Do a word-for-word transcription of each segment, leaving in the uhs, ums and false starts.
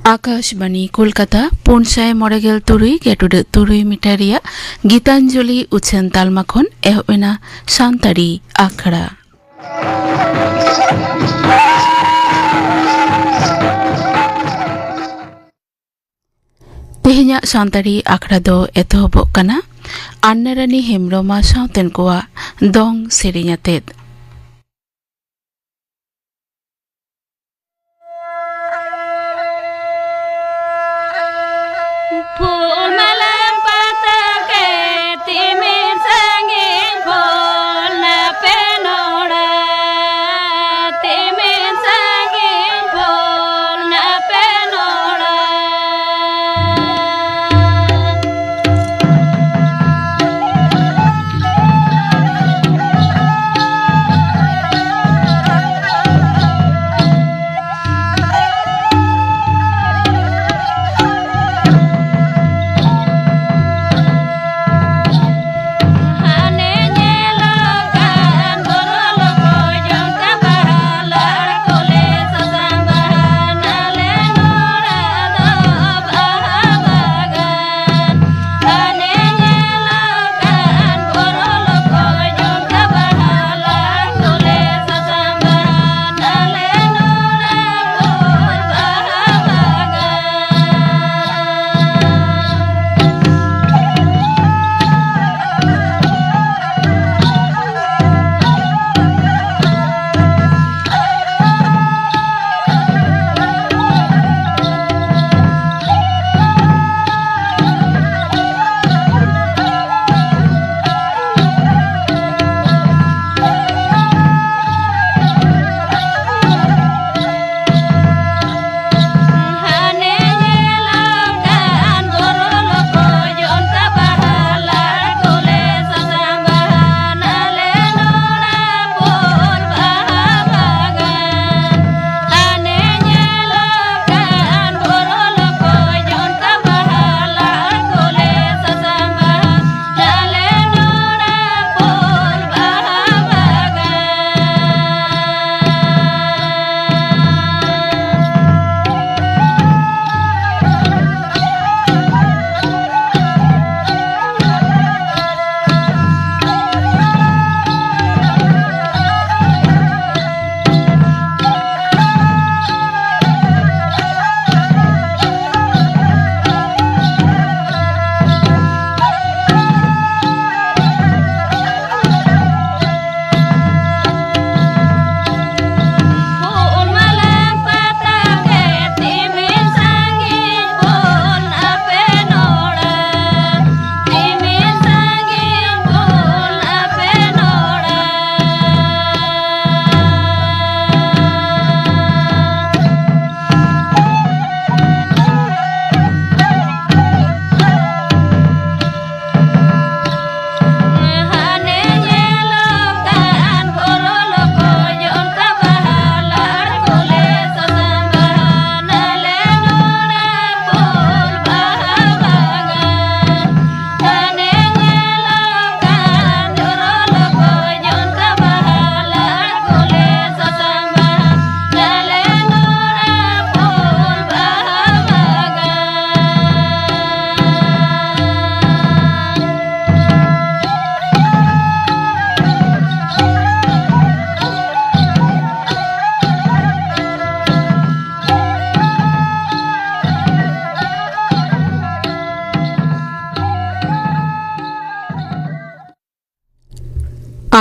ᱟᱠᱟᱥᱵᱟᱱᱤ ᱠᱳᱞᱠᱟᱛᱟ, ᱯᱩᱱ ᱥᱟᱭ ᱢᱚᱬᱮ ᱜᱮᱞ ᱛᱩᱨᱩᱭ ᱜᱮᱴᱩᱰᱟᱹᱜ ᱛᱩᱨᱩᱭ ᱢᱤᱴᱟᱨ ᱨᱮᱭᱟᱜ ᱜᱤᱛᱟᱧᱡᱚᱞᱤ ᱩᱪᱷᱟᱹᱱ ᱛᱟᱞᱢᱟ ᱠᱷᱚᱱ ᱮᱦᱚᱵ ᱮᱱᱟ ᱥᱟᱱᱛᱟᱲᱤ ᱟᱠᱷᱲᱟ᱾ ᱛᱮᱦᱮᱧᱟᱜ ᱥᱟᱱᱛᱟᱲᱤ ᱟᱠᱷᱲᱟ ᱫᱚ ᱮᱛᱚᱦᱚᱵᱚᱜ ᱠᱟᱱᱟ ᱟᱱᱱᱟᱨᱟᱱᱤ ᱦᱮᱢᱵᱽᱨᱚᱢ ᱟᱨ ᱥᱟᱶᱛᱮᱱ ᱠᱚᱣᱟᱜ ᱫᱚᱝ ᱥᱮᱨᱮᱧ ᱟᱛᱮᱫ᱾ ᱯᱷᱩᱞ ᱢᱟᱞᱟᱢ ᱯᱟᱛᱟ ᱠᱮᱫ ᱛᱤᱢᱤᱱ ᱥᱟᱺᱜᱤᱧ ᱯᱷᱩᱞ ᱱᱟᱯᱮ ᱱᱚᱲᱟ, ᱛᱤᱢᱤᱱ ᱥᱟᱺᱜᱤᱧ ᱯᱷᱩᱞ ᱱᱟᱯᱮ ᱱᱚᱲᱟ᱾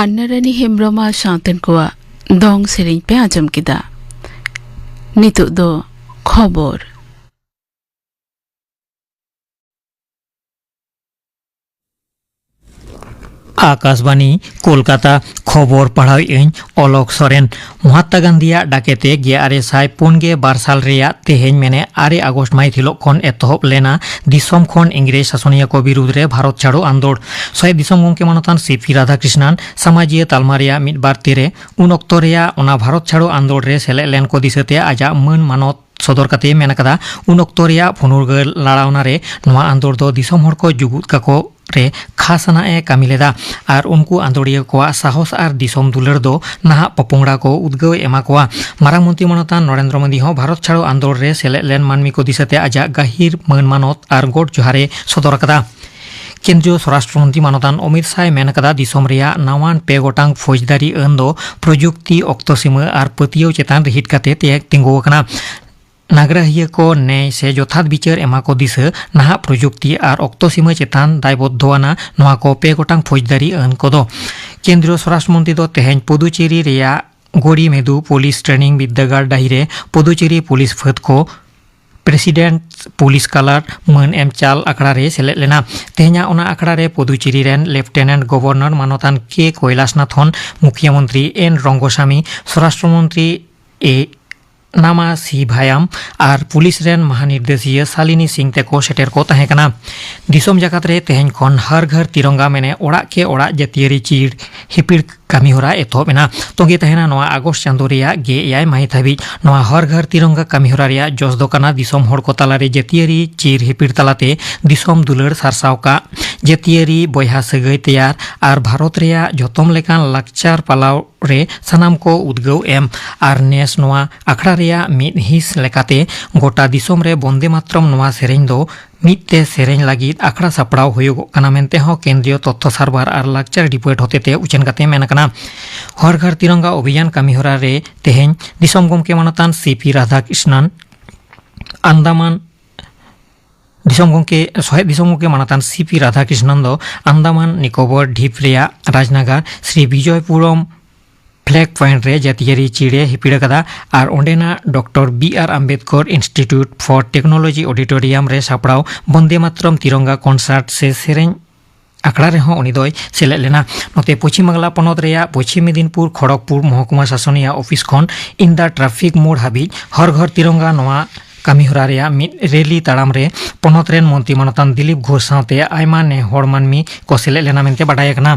ᱟᱱᱱᱟᱨᱟᱱᱤ ᱦᱮᱢᱵᱽᱨᱚᱢ ᱟᱨ ᱥᱟᱶᱛᱮᱱ ᱠᱚᱣᱟᱜ ᱫᱚᱝ ᱥᱮᱨᱮᱧ ᱯᱮ ᱟᱸᱡᱚᱢ ᱠᱮᱫᱟ᱾ ᱱᱤᱛᱚᱜ ᱫᱚ ᱠᱷᱚᱵᱚᱨ᱾ ᱟᱠᱟᱥᱵᱟᱱᱤ, ᱠᱳᱞᱠᱟᱛᱟ᱾ ᱠᱷᱚᱵᱚᱨ ᱯᱟᱲᱦᱟᱣᱮᱫ ᱟᱹᱧ ᱚᱞᱚᱠ ᱥᱚᱨᱮᱱ᱾ ᱢᱚᱦᱟᱛᱢᱟ ᱜᱟᱱᱫᱷᱤᱭᱟᱜ ᱰᱟᱠᱮᱛᱮ ᱜᱮᱞ ᱟᱨᱮ ᱥᱟᱭ ᱯᱩᱱ ᱜᱮᱞ ᱵᱟᱨ ᱥᱟᱞ ᱨᱮᱭᱟᱜ ᱛᱮᱦᱮᱧ ᱢᱮᱱᱮ ᱟᱨᱮ ᱟᱜᱚᱥᱴ ᱢᱟᱹᱦᱤᱛ ᱦᱤᱞᱳᱜ ᱠᱷᱚᱱ ᱮᱛᱚᱦᱚᱵ ᱞᱮᱱᱟ ᱫᱤᱥᱚᱢ ᱠᱷᱚᱱ ᱤᱝᱨᱮᱡᱽ ᱥᱟᱥᱚᱱᱤᱭᱟᱹ ᱠᱚ ᱵᱤᱨᱩᱫᱽ ᱨᱮ ᱵᱷᱟᱨᱚᱛ ᱪᱷᱟᱲᱚ ᱟᱱᱫᱳᱲ᱾ ᱥᱚᱦᱤᱫ ᱫᱤᱥᱚᱢ ᱜᱚᱢᱠᱮ ᱢᱟᱱᱚᱛᱟᱱ ᱥᱤ ᱯᱤ ᱨᱟᱫᱷᱟᱠᱨᱤᱥᱱᱟᱱ ᱥᱟᱢᱟᱡᱤᱭᱟᱹ ᱛᱟᱞᱢᱟ ᱨᱮᱭᱟᱜ ᱢᱤᱫ ᱵᱟᱨ ᱛᱤᱨᱮ ᱩᱱ ᱚᱠᱛᱚ ᱨᱮᱭᱟᱜ ᱚᱱᱟ ᱵᱷᱟᱨᱚᱛ ᱪᱷᱟᱲᱚ ᱟᱱᱫᱳᱲ ᱨᱮ ᱥᱮᱞᱮᱫ ᱞᱮᱱ ᱠᱚ ᱫᱤᱥᱟᱹᱛᱮ ᱟᱡᱟᱜ ᱢᱟᱹᱱ ᱢᱟᱱᱚᱛ ᱥᱚᱫᱚᱨ ᱠᱟᱛᱮ ᱢᱮᱱ ᱟᱠᱟᱫᱟ, ᱩᱱ ᱚᱠᱛᱚ ᱨᱮᱭᱟᱜ ᱯᱷᱩᱱᱩᱨᱜᱟᱹᱞ ᱞᱟᱲᱟᱣᱱᱟ ᱨᱮ ᱱᱚᱣᱟ ᱟᱱᱫᱳᱲ ᱫᱚ ᱫᱤᱥᱚᱢ ᱦᱚᱲ ᱠᱚ ᱡᱩᱜᱩᱫ ᱠᱟᱠᱚ ᱨᱮ ᱠᱷᱟᱥ ᱟᱱᱟᱜ ᱮ ᱠᱟᱹᱢᱤ ᱞᱮᱫᱟ ᱟᱨ ᱩᱱᱠᱩ ᱟᱱᱫᱳᱲᱤᱭᱟᱹ ᱠᱚᱣᱟᱜ ᱥᱟᱦᱚᱥ ᱟᱨ ᱫᱤᱥᱚᱢ ᱫᱩᱞᱟᱹᱲ ᱫᱚ ᱱᱟᱦᱟᱜ ᱯᱚᱯᱚᱝᱲᱟ ᱠᱚ ᱩᱫᱽᱜᱟᱹᱣ ᱮ ᱮᱢᱟ ᱠᱚᱣᱟ᱾ ᱢᱟᱨᱟᱝ ᱢᱚᱱᱛᱨᱤ ᱢᱟᱱᱚᱛᱟᱱ ᱱᱚᱨᱮᱱᱫᱨᱚ ᱢᱳᱫᱤ ᱦᱚᱸ ᱵᱷᱟᱨᱚᱛ ᱪᱷᱟᱲᱚ ᱟᱱᱫᱳᱲ ᱨᱮ ᱥᱮᱞᱮᱫ ᱞᱮᱱ ᱢᱟᱹᱱᱢᱤ ᱠᱚ ᱫᱤᱥᱟᱹᱛᱮ ᱟᱡᱟᱜ ᱜᱟᱹᱦᱤᱨ ᱢᱟᱹᱱ ᱢᱟᱱᱚᱛ ᱟᱨ ᱜᱚᱰ ᱡᱚᱦᱟᱨ ᱮ ᱥᱚᱫᱚᱨ ᱟᱠᱟᱫᱟ᱾ ᱠᱮᱱᱫᱨᱤᱭᱚ ᱥᱚᱨᱟᱥᱴᱨᱚ ᱢᱚᱱᱛᱨᱤ ᱢᱟᱱᱚᱛᱟᱱ ᱚᱢᱤᱛ ᱥᱟᱦᱟᱭ ᱢᱮᱱ ᱟᱠᱟᱫᱟ, ᱫᱤᱥᱚᱢ ᱨᱮᱭᱟᱜ ᱱᱟᱣᱟᱱ ᱯᱮ ᱜᱚᱴᱟᱝ ᱯᱷᱳᱡᱽᱫᱟᱨᱤ ᱟᱹᱱ ᱫᱚ ᱯᱨᱚᱡᱩᱠᱛᱤ, ᱚᱠᱛᱚ ᱥᱤᱢᱟᱹ ᱟᱨ ᱯᱟᱹᱛᱭᱟᱹᱣ ᱪᱮᱛᱟᱱ ᱨᱤᱦᱤᱴ ᱠᱟᱛᱮ ᱛᱮ ᱛᱤᱸᱜᱩ ᱟᱠᱟᱱᱟ᱾ ᱱᱟᱜᱽᱨᱟᱦᱤᱭᱟᱹ ᱠᱚ ᱱᱮᱭ ᱥᱮ ᱡᱚᱛᱷᱟᱛ ᱵᱤᱪᱟᱹᱨ ᱮᱢᱟ ᱠᱚ ᱫᱤᱥᱟᱹ, ᱱᱟᱦᱟᱜ ᱯᱨᱚᱡᱩᱠᱛᱤ ᱟᱨ ᱚᱠᱛᱚ ᱥᱤᱢᱟᱹ ᱪᱮᱛᱟᱱ ᱫᱟᱭᱵᱚᱫᱽᱫᱷᱚ ᱟᱱᱟ ᱱᱚᱣᱟ ᱠᱚ ᱯᱮ ᱜᱚᱴᱟᱝ ᱯᱷᱳᱡᱽᱫᱟᱨᱤ ᱟᱹᱱ ᱠᱚᱫᱚ᱾ ᱠᱮᱱᱫᱨᱤᱭᱚ ᱥᱚᱨᱟᱥᱴᱨᱚ ᱢᱚᱱᱛᱨᱤ ᱫᱚ ᱛᱮᱦᱮᱧ ᱯᱩᱫᱩᱪᱮᱨᱤ ᱨᱮᱭᱟᱜ ᱜᱳᱲᱤᱢᱮᱫᱷᱩ ᱯᱩᱞᱤᱥ ᱴᱨᱮᱱᱤᱝ ᱵᱤᱨᱫᱟᱹᱜᱟᱲ ᱰᱟᱹᱦᱤ ᱨᱮ ᱯᱩᱫᱩᱪᱮᱨᱤ ᱯᱩᱞᱤᱥ ᱯᱷᱟᱹᱫ ᱠᱚ ᱯᱨᱮᱥᱤᱰᱮᱱᱴ ᱯᱩᱞᱤᱥ ᱠᱟᱞᱟᱨ ᱢᱟᱹᱱ ᱮᱢ ᱪᱟᱞ ᱟᱠᱷᱲᱟ ᱨᱮ ᱥᱮᱞᱮᱫ ᱞᱮᱱᱟ᱾ ᱛᱮᱦᱮᱧᱟᱜ ᱚᱱᱟ ᱟᱠᱷᱲᱟ ᱨᱮ ᱯᱩᱫᱩᱪᱮᱨᱤ ᱨᱮᱱ ᱞᱮᱯᱷᱴᱮᱱᱮᱱᱴ ᱜᱚᱵᱷᱚᱨᱱᱚᱨ ᱢᱟᱱᱚᱛᱟᱱ ᱠᱮ ᱠᱳᱭᱞᱟᱥᱱᱟᱛᱷᱚᱱ, ᱢᱩᱠᱷᱭᱟᱹ ᱢᱚᱱᱛᱨᱤ ᱮᱱ ᱨᱚᱝᱜᱚᱥᱟᱢᱤ, ᱥᱚᱨᱟᱥᱴᱨᱚ ᱢᱚᱱᱛᱨᱤ ᱮ ᱱᱟᱢᱟ ᱥᱤ ᱵᱷᱟᱭᱟᱢ ᱟᱨ ᱯᱩᱞᱤᱥ ᱨᱮᱱ ᱢᱟᱦᱟᱱᱤᱨᱫᱮᱥᱤᱭᱟᱹ ᱥᱟᱞᱤᱱᱤ ᱥᱤᱝ ᱛᱮᱠᱚ ᱥᱮᱴᱮᱨ ᱠᱚ ᱛᱟᱦᱮᱸ ᱠᱟᱱᱟ᱾ ᱫᱤᱥᱚᱢ ᱡᱟᱠᱟᱛ ᱨᱮ ᱛᱮᱦᱮᱧ ᱠᱷᱚᱱ ᱦᱟᱨ ᱜᱷᱟᱨ ᱛᱤᱨᱚᱝᱜᱟ ᱢᱮᱱᱮ ᱚᱲᱟᱜ ᱠᱮ ᱚᱲᱟᱜ ᱡᱟᱹᱛᱤᱭᱟᱹᱨᱤ ᱪᱤᱨ ᱦᱤᱯᱤᱲ ᱠᱟᱹᱢᱤᱦᱚᱨᱟ ᱮᱛᱚᱦᱚᱵ ᱮᱱᱟ᱾ ᱛᱚᱸᱜᱮ ᱛᱟᱦᱮᱱᱟ ᱱᱚᱣᱟ ᱟᱜᱚᱥᱴ ᱪᱟᱸᱫᱳ ᱨᱮᱭᱟᱜ ᱜᱮᱞ ᱮᱭᱟᱭ ᱢᱟᱹᱦᱤᱛ ᱦᱟᱹᱵᱤᱡ᱾ ᱱᱚᱣᱟ ᱦᱚᱨ ᱜᱷᱟᱨ ᱛᱤᱨᱚᱝᱜᱟ ᱠᱟᱹᱢᱤᱦᱚᱨᱟ ᱨᱮᱭᱟᱜ ᱡᱚᱥ ᱫᱚ ᱠᱟᱱᱟ ᱫᱤᱥᱚᱢ ᱦᱚᱲ ᱠᱚ ᱛᱟᱞᱟᱨᱮ ᱡᱟᱹᱛᱤᱭᱟᱹᱨᱤ ᱪᱤᱨ ᱦᱤᱯᱤᱲ ᱛᱟᱞᱟᱛᱮ ᱫᱤᱥᱚᱢ ᱫᱩᱞᱟᱹᱲ ᱥᱟᱨᱥᱟᱣ ᱠᱟᱜ, ᱡᱟᱹᱛᱤᱭᱟᱹᱨᱤ ᱵᱚᱭᱦᱟ ᱥᱟᱹᱜᱟᱹᱭ ᱛᱮᱭᱟᱨ ᱟᱨ ᱵᱷᱟᱨᱚᱛ ᱨᱮᱭᱟᱜ ᱡᱚᱛᱚᱢ ᱞᱮᱠᱟᱱ ᱞᱟᱠᱪᱟᱨ ᱯᱟᱞᱟᱣ ᱨᱮ ᱥᱟᱱᱟᱢ ᱠᱚ ᱩᱫᱽᱜᱟᱹᱣ ᱮᱢ᱾ ᱟᱨ ᱱᱮᱥ ᱱᱚᱣᱟ ᱟᱠᱷᱲᱟ ᱨᱮᱭᱟᱜ ᱢᱤᱫ ᱦᱤᱸᱥ ᱞᱮᱠᱟᱛᱮ ᱜᱚᱴᱟ ᱫᱤᱥᱚᱢ ᱨᱮ ᱵᱚᱱᱫᱮ ᱢᱟᱛᱨᱚᱢ ᱱᱚᱣᱟ ᱥᱮᱨᱮᱧ ᱫᱚ ᱢᱤᱫ ᱛᱮ ᱥᱮᱨᱮᱧ ᱞᱟᱹᱜᱤᱫ ᱟᱠᱷᱲᱟ ᱥᱟᱯᱲᱟᱣ ᱦᱩᱭᱩᱜᱚᱜ ᱠᱟᱱᱟ ᱢᱮᱱᱛᱮ ᱦᱚᱸ ᱠᱮᱱᱫᱨᱤᱭᱚ ᱛᱚᱛᱛᱷᱚ ᱥᱟᱨᱵᱷᱟᱨ ᱟᱨ ᱞᱟᱠᱪᱟᱨ ᱰᱤᱯᱟᱨᱴ ᱦᱚᱛᱮᱛᱮ ᱩᱪᱷᱟᱹᱱ ᱠᱟᱛᱮ ᱢᱮᱱ ᱟᱠᱟᱱᱟ᱾ ᱦᱚᱨ ᱜᱷᱟᱨ ᱛᱤᱨᱚᱝᱜᱟ ᱚᱵᱷᱤᱭᱟᱱ ᱠᱟᱹᱢᱤᱦᱚᱨᱟ ᱨᱮ ᱛᱮᱦᱮᱧ ᱫᱤᱥᱚᱢ ᱜᱚᱢᱠᱮ ᱢᱟᱱᱚᱛᱟᱱ ᱥᱤ ᱯᱤ ᱨᱟᱫᱷᱟᱠᱨᱤᱥᱱᱟᱱ, ᱟᱱᱫᱟᱢᱟᱱ ᱫᱤᱥᱚᱢ ᱜᱚᱢᱠᱮ, ᱥᱚᱦᱮᱫ ᱫᱤᱥᱚᱢ ᱜᱚᱢᱠᱮ ᱢᱟᱱᱚᱛᱟᱱ ᱥᱤ ᱯᱤ ᱨᱟᱫᱷᱟᱠᱨᱤᱥᱱᱚᱱ ᱫᱚ ᱟᱱᱫᱟᱢᱟᱱ ᱱᱤᱠᱳᱵᱚᱨ ᱰᱷᱤᱯ ᱨᱮᱭᱟᱜ ᱨᱟᱡᱽᱱᱟᱜᱟᱨ ᱥᱨᱤ ᱵᱤᱡᱚᱭᱯᱩᱨᱚᱢ ᱯᱷᱞᱮᱜ ᱯᱚᱭᱮᱱᱴ ᱨᱮ ᱡᱟᱹᱛᱤᱭᱟᱹᱨᱤ ᱪᱤᱲ ᱮ ᱦᱤᱯᱤᱲ ᱟᱠᱟᱫᱟ ᱟᱨ ᱚᱸᱰᱮᱱᱟᱜ doctor B R Ambedkar institute for technology auditorium ᱨᱮ ᱥᱟᱯᱲᱟᱣ ᱵᱚᱱᱫᱮ ᱢᱟᱛᱨᱚᱢ ᱛᱤᱨᱚᱝᱜᱟ ᱠᱚᱱᱥᱟᱨᱴ ᱥᱮ ᱥᱮᱨᱮᱧ ᱟᱠᱷᱲᱟ ᱨᱮᱦᱚᱸ ᱩᱱᱤ ᱫᱚᱭ ᱥᱮᱞᱮᱫ ᱞᱮᱱᱟ᱾ ᱱᱚᱛᱮ ᱯᱚᱪᱷᱤᱢ ᱵᱟᱝᱞᱟ ᱯᱚᱱᱚᱛ ᱨᱮᱭᱟᱜ ᱯᱚᱪᱷᱤᱢ ᱢᱮᱫᱤᱱᱯᱩᱨ ᱠᱷᱚᱲᱚᱜᱽᱯᱩᱨ ᱢᱚᱦᱚᱠᱩᱢᱟ ᱥᱟᱥᱚᱱᱤᱭᱟ ᱚᱯᱷᱤᱥ ᱠᱷᱚᱱ ᱤᱱ ᱫᱟ ᱴᱨᱟᱯᱷᱤᱠ ᱢᱳᱲ ᱦᱟᱹᱵᱤᱡ ᱦᱚᱨ ᱜᱷᱚᱨ ᱛᱤᱨᱚᱝᱜᱟ ᱱᱚᱣᱟ ᱠᱟᱹᱢᱤᱦᱚᱨᱟ ᱨᱮᱭᱟᱜ ᱢᱤᱫ ᱨᱮᱞᱤ ᱛᱟᱲᱟᱢ ᱨᱮ ᱯᱚᱱᱚᱛ ᱨᱮᱱ ᱢᱚᱱᱛᱨᱤ ᱢᱟᱱᱚᱛᱟᱱ ᱫᱤᱞᱤᱯ ᱜᱷᱳᱥ ᱥᱟᱶᱛᱮ ᱟᱭᱢᱟ ᱱᱮ ᱦᱚᱲ ᱢᱟᱹᱱᱢᱤ ᱠᱚ ᱥᱮᱞᱮᱫ ᱞᱮᱱᱟ ᱢᱮᱱᱛᱮ ᱵᱟᱰᱟᱭ ᱟᱠᱟᱱᱟ᱾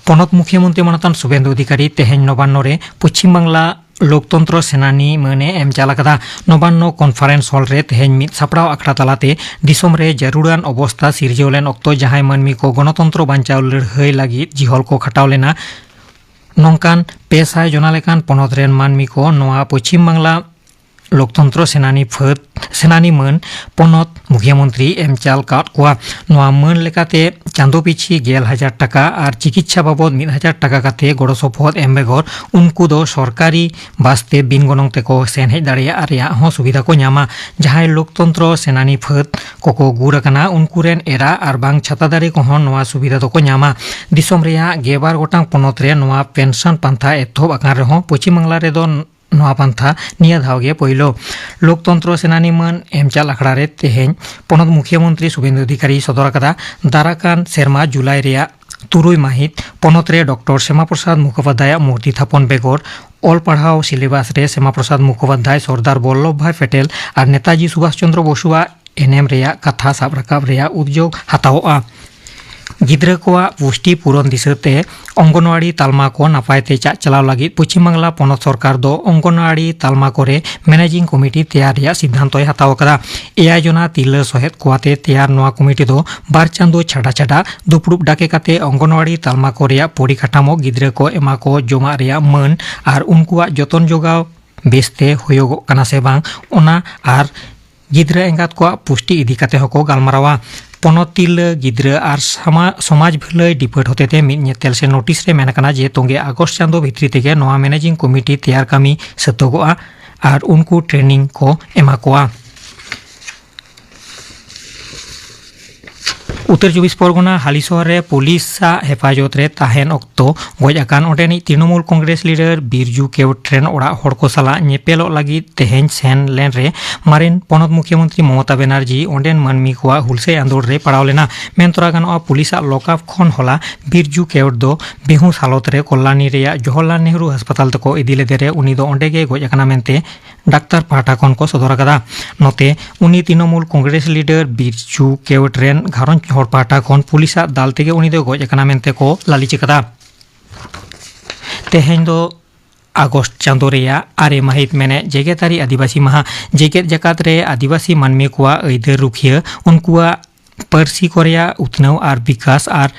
ᱯᱚᱱᱚᱛ ᱢᱩᱠᱷᱤᱭᱟᱹ ᱢᱚᱱᱛᱨᱤ ᱢᱟᱱᱚᱛᱟᱱ ᱥᱩᱵᱷᱮᱱᱫᱩ ᱚᱫᱷᱤᱠᱟᱨᱤ ᱛᱮᱦᱮᱧ ᱱᱚᱵᱟᱱᱱᱚ ᱨᱮ ᱯᱚᱪᱷᱤᱢ ᱵᱟᱝᱞᱟ ᱞᱳᱠᱛᱚᱱᱛᱨᱚ ᱥᱮᱱᱟᱱᱤ ᱢᱟᱹᱱ ᱮ ᱮᱢ ᱪᱟᱞ ᱟᱠᱟᱫᱟ᱾ ᱱᱚᱵᱟᱱᱱᱚ ᱠᱚᱱᱯᱷᱟᱨᱮᱱᱥ ᱦᱚᱞ ᱨᱮ ᱛᱮᱦᱮᱧ ᱢᱤᱫ ᱥᱟᱯᱲᱟᱣ ᱟᱠᱷᱲᱟ ᱛᱟᱞᱟᱛᱮ ᱫᱤᱥᱚᱢ ᱨᱮ ᱡᱟᱹᱨᱩᱲᱟᱱ ᱚᱵᱚᱥᱛᱟ ᱥᱤᱨᱡᱟᱹᱣ ᱞᱮᱱ ᱚᱠᱛᱚ ᱡᱟᱦᱟᱸᱭ ᱢᱟᱹᱱᱢᱤ ᱠᱚ ᱜᱚᱱᱚᱛᱚᱱᱛᱨᱚ ᱵᱟᱧᱪᱟᱣ ᱞᱟᱹᱲᱦᱟᱹᱭ ᱞᱟᱹᱜᱤᱫ ᱡᱤᱦᱚᱞ ᱠᱚ ᱠᱷᱟᱴᱟᱣ ᱞᱮᱱᱟ, ᱱᱚᱝᱠᱟᱱ ᱯᱮ ᱥᱟᱭ ᱡᱚᱱᱟ ᱞᱮᱠᱟᱱ ᱯᱚᱱᱚᱛ ᱨᱮᱱ ᱢᱟᱹᱱᱢᱤ ᱠᱚ ᱱᱚᱣᱟ ᱯᱚᱪᱷᱤᱢ ᱵᱟᱝᱞᱟ ᱞᱳᱠᱛᱚᱱᱛᱨᱚ ᱥᱮᱱᱟᱱᱤ ᱯᱷᱟᱹᱫ, ᱥᱮᱱᱟᱱᱤ ᱢᱟᱹᱱ ᱯᱚᱱᱚᱛ ᱢᱩᱠᱷᱤᱭᱟᱹ ᱢᱚᱱᱛᱨᱤ ᱮᱢ ᱪᱟᱞ ᱟᱠᱟᱫ ᱠᱚᱣᱟ᱾ ᱱᱚᱣᱟ ᱢᱟᱹᱱ ᱞᱮᱠᱟᱛᱮ ᱪᱟᱸᱫᱚ ᱯᱤᱪᱷᱤ ᱜᱮᱞ ᱦᱟᱡᱟᱨ ᱴᱟᱠᱟ ᱟᱨ ᱪᱤᱠᱤᱛᱥᱟ ᱵᱟᱵᱚᱫ ᱢᱤᱫ ᱦᱟᱡᱟᱨ ᱴᱟᱠᱟ ᱠᱟᱛᱮ ᱜᱚᱲᱚ ᱥᱚᱯᱚᱦᱚᱫ ᱮᱢ ᱵᱮᱜᱚᱨ ᱩᱱᱠᱩ ᱫᱚ ᱥᱚᱨᱠᱟᱨᱤ ᱵᱟᱥ ᱛᱮ ᱵᱤᱱ ᱜᱚᱱᱚᱝ ᱛᱮᱠᱚ ᱥᱮᱱ ᱦᱮᱡ ᱫᱟᱲᱮᱭᱟᱜ ᱨᱮᱭᱟᱜ ᱦᱚᱸ ᱥᱩᱵᱤᱫᱷᱟ ᱠᱚ ᱧᱟᱢᱟ᱾ ᱡᱟᱦᱟᱸᱭ ᱞᱳᱠᱛᱚᱱᱛᱨᱚ ᱥᱮᱱᱟᱱᱤ ᱯᱷᱟᱹᱫ ᱠᱚᱠᱚ ᱜᱩᱨ ᱟᱠᱟᱱᱟ, ᱩᱱᱠᱩ ᱨᱮᱱ ᱮᱨᱟ ᱟᱨ ᱵᱟᱝ ᱪᱷᱟᱛᱟ ᱫᱟᱨᱮ ᱠᱚᱦᱚᱸ ᱱᱚᱣᱟ ᱥᱩᱵᱤᱫᱷᱟ ᱫᱚᱠᱚ ᱧᱟᱢᱟ᱾ ᱫᱤᱥᱚᱢ ᱨᱮᱭᱟᱜ ᱜᱮᱞᱵᱟᱨ ᱜᱚᱴᱟᱝ ᱯᱚᱱᱚᱛ ᱨᱮ ᱱᱚᱣᱟ ᱯᱮᱱᱥᱚᱱ ᱯᱟᱱᱛᱷᱟ ᱮᱛᱚᱦᱚᱵ ᱟᱠᱟᱱ ᱨᱮᱦᱚᱸ ᱯᱚᱪᱷᱤᱢ ᱵᱟᱝᱞᱟ ᱨᱮᱫᱚ ᱱᱚᱣᱟ ᱯᱟᱱᱛᱷᱟ ᱱᱤᱭᱟᱹ ᱫᱷᱟᱣ ᱜᱮ ᱯᱳᱭᱞᱳ᱾ ᱞᱳᱠᱛᱚᱱᱛᱨᱚ ᱥᱮᱱᱟᱱᱤ ᱢᱟᱹᱱ ᱮᱢ ᱪᱟᱞ ᱟᱠᱷᱲᱟ ᱨᱮ ᱛᱮᱦᱮᱧ ᱯᱚᱱᱚᱛ ᱢᱩᱠᱷᱤᱭᱟᱹ ᱢᱚᱱᱛᱨᱤ ᱥᱩᱵᱷᱮᱱᱫᱩ ᱚᱫᱷᱤᱠᱟᱨᱤ ᱥᱚᱫᱚᱨ ᱟᱠᱟᱫᱟ᱾ ᱫᱟᱨᱟᱠᱟᱱ ᱥᱮᱨᱢᱟ ᱡᱩᱞᱟᱭ ᱨᱮᱭᱟᱜ ᱛᱩᱨᱩᱭ ᱢᱟᱹᱦᱤᱛ ᱯᱚᱱᱚᱛ ᱨᱮ ᱰᱚᱠᱴᱚᱨ ᱥᱭᱟᱢᱟ ᱯᱨᱚᱥᱟᱫᱽ ᱢᱩᱠᱷᱳᱯᱟᱫᱷᱭᱟᱭ ᱟᱜ ᱢᱩᱨᱛᱤ ᱛᱷᱟᱯᱚᱱ ᱵᱮᱜᱚᱨ ᱚᱞ ᱯᱟᱲᱦᱟᱣ ᱥᱤᱞᱮᱵᱟᱥ ᱨᱮ ᱥᱭᱟᱢᱟ ᱯᱨᱚᱥᱟᱫᱽ ᱢᱩᱠᱷᱳᱯᱟᱫᱷᱭᱟᱭ, ᱥᱚᱨᱫᱟᱨ ᱵᱚᱞᱞᱚᱵᱷ ᱵᱷᱟᱭ ᱯᱮᱴᱮᱞ ᱟᱨ ᱱᱮᱛᱟᱡᱤ ᱥᱩᱵᱷᱟᱥ ᱪᱚᱱᱫᱨᱚ ᱵᱚᱥᱩᱣᱟᱜ ᱮᱱᱮᱢ ᱨᱮᱭᱟᱜ ᱠᱟᱛᱷᱟ ᱥᱟᱵ ᱨᱟᱠᱟᱵ ᱨᱮᱭᱟᱜ ᱩᱫᱽᱡᱳᱜᱽ ᱦᱟᱛᱟᱣᱚᱜᱼᱟ᱾ ᱜᱤᱫᱽᱨᱟᱹ ᱠᱚᱣᱟᱜ ᱯᱩᱥᱴᱤ ᱯᱩᱨᱚᱱ ᱫᱤᱥᱟᱹ ᱛᱮ ᱚᱝᱜᱚᱱᱣᱟᱲᱤ ᱛᱟᱞᱢᱟ ᱠᱚ ᱱᱟᱯᱟᱭ ᱛᱮ ᱪᱟᱜ ᱪᱟᱞᱟᱣ ᱞᱟᱹᱜᱤᱫ ᱯᱚᱪᱷᱤᱢ ᱵᱟᱝᱞᱟ ᱯᱚᱱᱚᱛ ᱥᱚᱨᱠᱟᱨ ᱫᱚ ᱚᱝᱜᱚᱱᱣᱟᱲᱤ ᱛᱟᱞᱢᱟ ᱠᱚᱨᱮ ᱢᱮᱱᱮᱡᱤᱝ ᱠᱚᱢᱤᱴᱤ ᱛᱮᱭᱟᱨ ᱨᱮᱭᱟᱜ ᱥᱤᱫᱽᱫᱷᱟᱱᱛᱚᱭ ᱦᱟᱛᱟᱣ ᱟᱠᱟᱫᱟ᱾ ᱮᱭᱟᱭ ᱡᱚᱱᱟ ᱛᱤᱨᱞᱟᱹ ᱥᱚᱦᱮᱫ ᱠᱚᱣᱟᱛᱮ ᱛᱮᱭᱟᱨ ᱱᱚᱣᱟ ᱠᱚᱢᱤᱴᱤ ᱫᱚ ᱵᱟᱨ ᱪᱟᱸᱫᱚ ᱪᱷᱟᱰᱟ ᱪᱷᱟᱰᱟ ᱫᱩᱯᱲᱩᱵ ᱰᱟᱠᱮ ᱠᱟᱛᱮ ᱚᱝᱜᱚᱱᱣᱟᱲᱤ ᱛᱟᱞᱢᱟ ᱠᱚ ᱨᱮᱭᱟᱜ ᱯᱚᱨᱤᱠᱟᱴᱷᱟᱢᱳ, ᱜᱤᱫᱽᱨᱟᱹ ᱠᱚ ᱮᱢᱟ ᱠᱚ ᱡᱚᱢᱟᱜ ᱨᱮᱭᱟᱜ ᱢᱟᱹᱱ ᱟᱨ ᱩᱱᱠᱩᱣᱟᱜ ᱡᱚᱛᱚᱱ ᱡᱚᱜᱟᱣ ᱵᱮᱥᱛᱮ ᱦᱩᱭᱩᱜᱚᱜ ᱠᱟᱱᱟ ᱥᱮ ᱵᱟᱝ, ᱚᱱᱟ ᱟᱨ ᱜᱤᱫᱽᱨᱟᱹ ᱮᱸᱜᱟᱛ ᱠᱚᱣᱟᱜ ᱯᱩᱥᱴᱤ ᱤᱫᱤ ᱠᱟᱛᱮ ᱦᱚᱸᱠᱚ ᱜᱟᱞᱢᱟᱨᱟᱣᱟ᱾ ᱯᱚᱱᱚᱛ ᱛᱤᱨᱞᱟᱹ, ᱜᱤᱫᱽᱨᱟᱹ ᱟᱨ ᱥᱟᱢᱟ-, ᱥᱚᱢᱟᱡᱽ ᱵᱷᱟᱹᱞᱟᱹᱭ ᱰᱤᱯᱟᱹᱴ ᱦᱚᱛᱮᱛᱮ ᱢᱤᱫ ᱧᱮᱛᱮᱞ ᱥᱮ ᱱᱳᱴᱤᱥ ᱨᱮ ᱢᱮᱱ ᱟᱠᱟᱱᱟ ᱡᱮ ᱛᱚᱸᱜᱮ ᱟᱜᱚᱥᱴ ᱪᱟᱸᱫᱚ ᱵᱷᱤᱛᱨᱤ ᱛᱮᱜᱮ ᱱᱚᱣᱟ ᱢᱮᱱᱮᱡᱤᱝ ᱠᱚᱢᱤᱴᱤ ᱛᱮᱭᱟᱨ ᱠᱟᱹᱢᱤ ᱥᱟᱹᱛᱟᱹᱜᱚᱜᱼᱟ ᱟᱨ ᱩᱱᱠᱩ ᱴᱨᱮᱱᱤᱝ ᱠᱚ ᱮᱢᱟ ᱠᱚᱣᱟ᱾ ᱩᱛᱛᱚᱨ ᱪᱚᱵᱵᱤᱥ ᱯᱚᱨᱜᱚᱱᱟ ᱦᱟᱞᱤᱥᱚᱦᱚᱨ ᱨᱮ ᱯᱩᱞᱤᱥᱟᱜ ᱦᱮᱯᱟᱡᱚᱛ ᱨᱮ ᱛᱟᱦᱮᱱ ᱚᱠᱛᱚ ᱜᱚᱡ ᱟᱠᱟᱱ ᱚᱸᱰᱮᱱᱤᱡ ᱛᱨᱤᱱᱚᱢᱩᱞ ᱠᱚᱝᱜᱨᱮᱥ ᱞᱤᱰᱟᱨ ᱵᱤᱨᱡᱩ ᱠᱮᱣᱴ ᱨᱮᱱ ᱚᱲᱟᱜ ᱦᱚᱲ ᱠᱚ ᱥᱟᱞᱟᱜ ᱧᱮᱯᱮᱞᱚᱜ ᱞᱟᱹᱜᱤᱫ ᱛᱮᱦᱮᱧ ᱥᱮᱱ ᱞᱮᱱ ᱨᱮ ᱢᱟᱨᱮᱱ ᱯᱚᱱᱚᱛ ᱢᱩᱠᱷᱭᱚᱢᱚᱱᱛᱨᱤ ᱢᱚᱢᱚᱛᱟ ᱵᱮᱱᱟᱨᱡᱤ ᱚᱸᱰᱮᱱ ᱢᱟᱹᱱᱢᱤ ᱠᱚᱣᱟᱜ ᱦᱩᱞᱥᱟᱹᱭ ᱟᱸᱫᱳᱲ ᱨᱮ ᱯᱟᱲᱟᱣ ᱞᱮᱱᱟ᱾ ᱢᱮᱱ ᱛᱚᱨᱟ ᱜᱟᱱᱚᱜᱼᱟ, ᱯᱩᱞᱤᱥᱟᱜ ᱞᱚᱠᱟᱯ ᱠᱷᱚᱱ ᱦᱚᱞᱟ ᱵᱤᱨᱡᱩ ᱠᱮᱣᱴ ᱫᱚ ᱵᱮᱦᱩᱥ ᱦᱟᱞᱚᱛ ᱨᱮ ᱠᱚᱞᱞᱟᱱᱤ ᱨᱮᱭᱟᱜ ᱡᱚᱣᱟᱦᱚᱨᱞᱟᱞ ᱱᱮᱦᱨᱩ ᱦᱟᱥᱯᱟᱛᱟᱞ ᱛᱮᱠᱚ ᱤᱫᱤ ᱞᱮᱫᱮ ᱨᱮ ᱩᱱᱤ ᱫᱚ ᱚᱸᱰᱮ ᱜᱮ ᱜᱚᱡ ᱟᱠᱟᱱᱟ ᱢᱮᱱᱛᱮ ᱰᱟᱠᱛᱟᱨ ᱯᱟᱦᱴᱟ ᱠᱷᱚᱱ ᱠᱚ ᱥᱚᱫᱚᱨ ᱟᱠᱟᱫᱟ᱾ ᱱᱚᱛᱮ, ᱩᱱᱤ ᱛᱨᱤᱱᱚᱢᱩᱞ ᱠᱚᱝᱜᱨᱮᱥ ᱞᱤᱰᱟᱨ ᱵᱤᱨᱡᱩ ᱠᱮᱣᱴ ᱨᱮᱱ ᱜᱷᱟᱨᱚᱸᱡᱽ ᱦᱚᱲ ᱯᱟᱦᱴᱟ ᱠᱷᱚᱱ ᱯᱩᱞᱤᱥᱟᱜ ᱫᱟᱞ ᱛᱮᱜᱮ ᱩᱱᱤ ᱫᱚ ᱜᱚᱡ ᱟᱠᱟᱱᱟ ᱢᱮᱱᱛᱮ ᱠᱚ ᱞᱟᱹᱞᱤᱥ ᱟᱠᱟᱫᱟ᱾ ᱛᱮᱦᱮᱧ ᱫᱚ ᱟᱜᱚᱥᱴ ᱪᱟᱸᱫᱳ ᱨᱮᱭᱟᱜ ᱟᱨᱮ ᱢᱟᱹᱦᱤᱛ, ᱢᱮᱱᱮᱫ ᱡᱮᱜᱮᱛᱟᱹᱨᱤ ᱟᱹᱫᱤᱵᱟᱹᱥᱤ ᱢᱟᱦᱟ᱾ ᱡᱮᱜᱮᱛ ᱡᱟᱠᱟᱛ ᱨᱮ ᱟᱹᱫᱤᱵᱟᱹᱥᱤ ᱢᱟᱹᱱᱢᱤ ᱠᱚᱣᱟᱜ ᱟᱹᱭᱫᱟᱹᱨ ᱨᱩᱠᱷᱤᱭᱟᱹ, ᱩᱱᱠᱩᱣᱟᱜ ᱯᱟᱹᱨᱥᱤ ᱠᱚ ᱨᱮᱭᱟᱜ ᱩᱛᱱᱟᱹᱣ ᱟᱨ ᱵᱤᱠᱟᱥ ᱟᱨ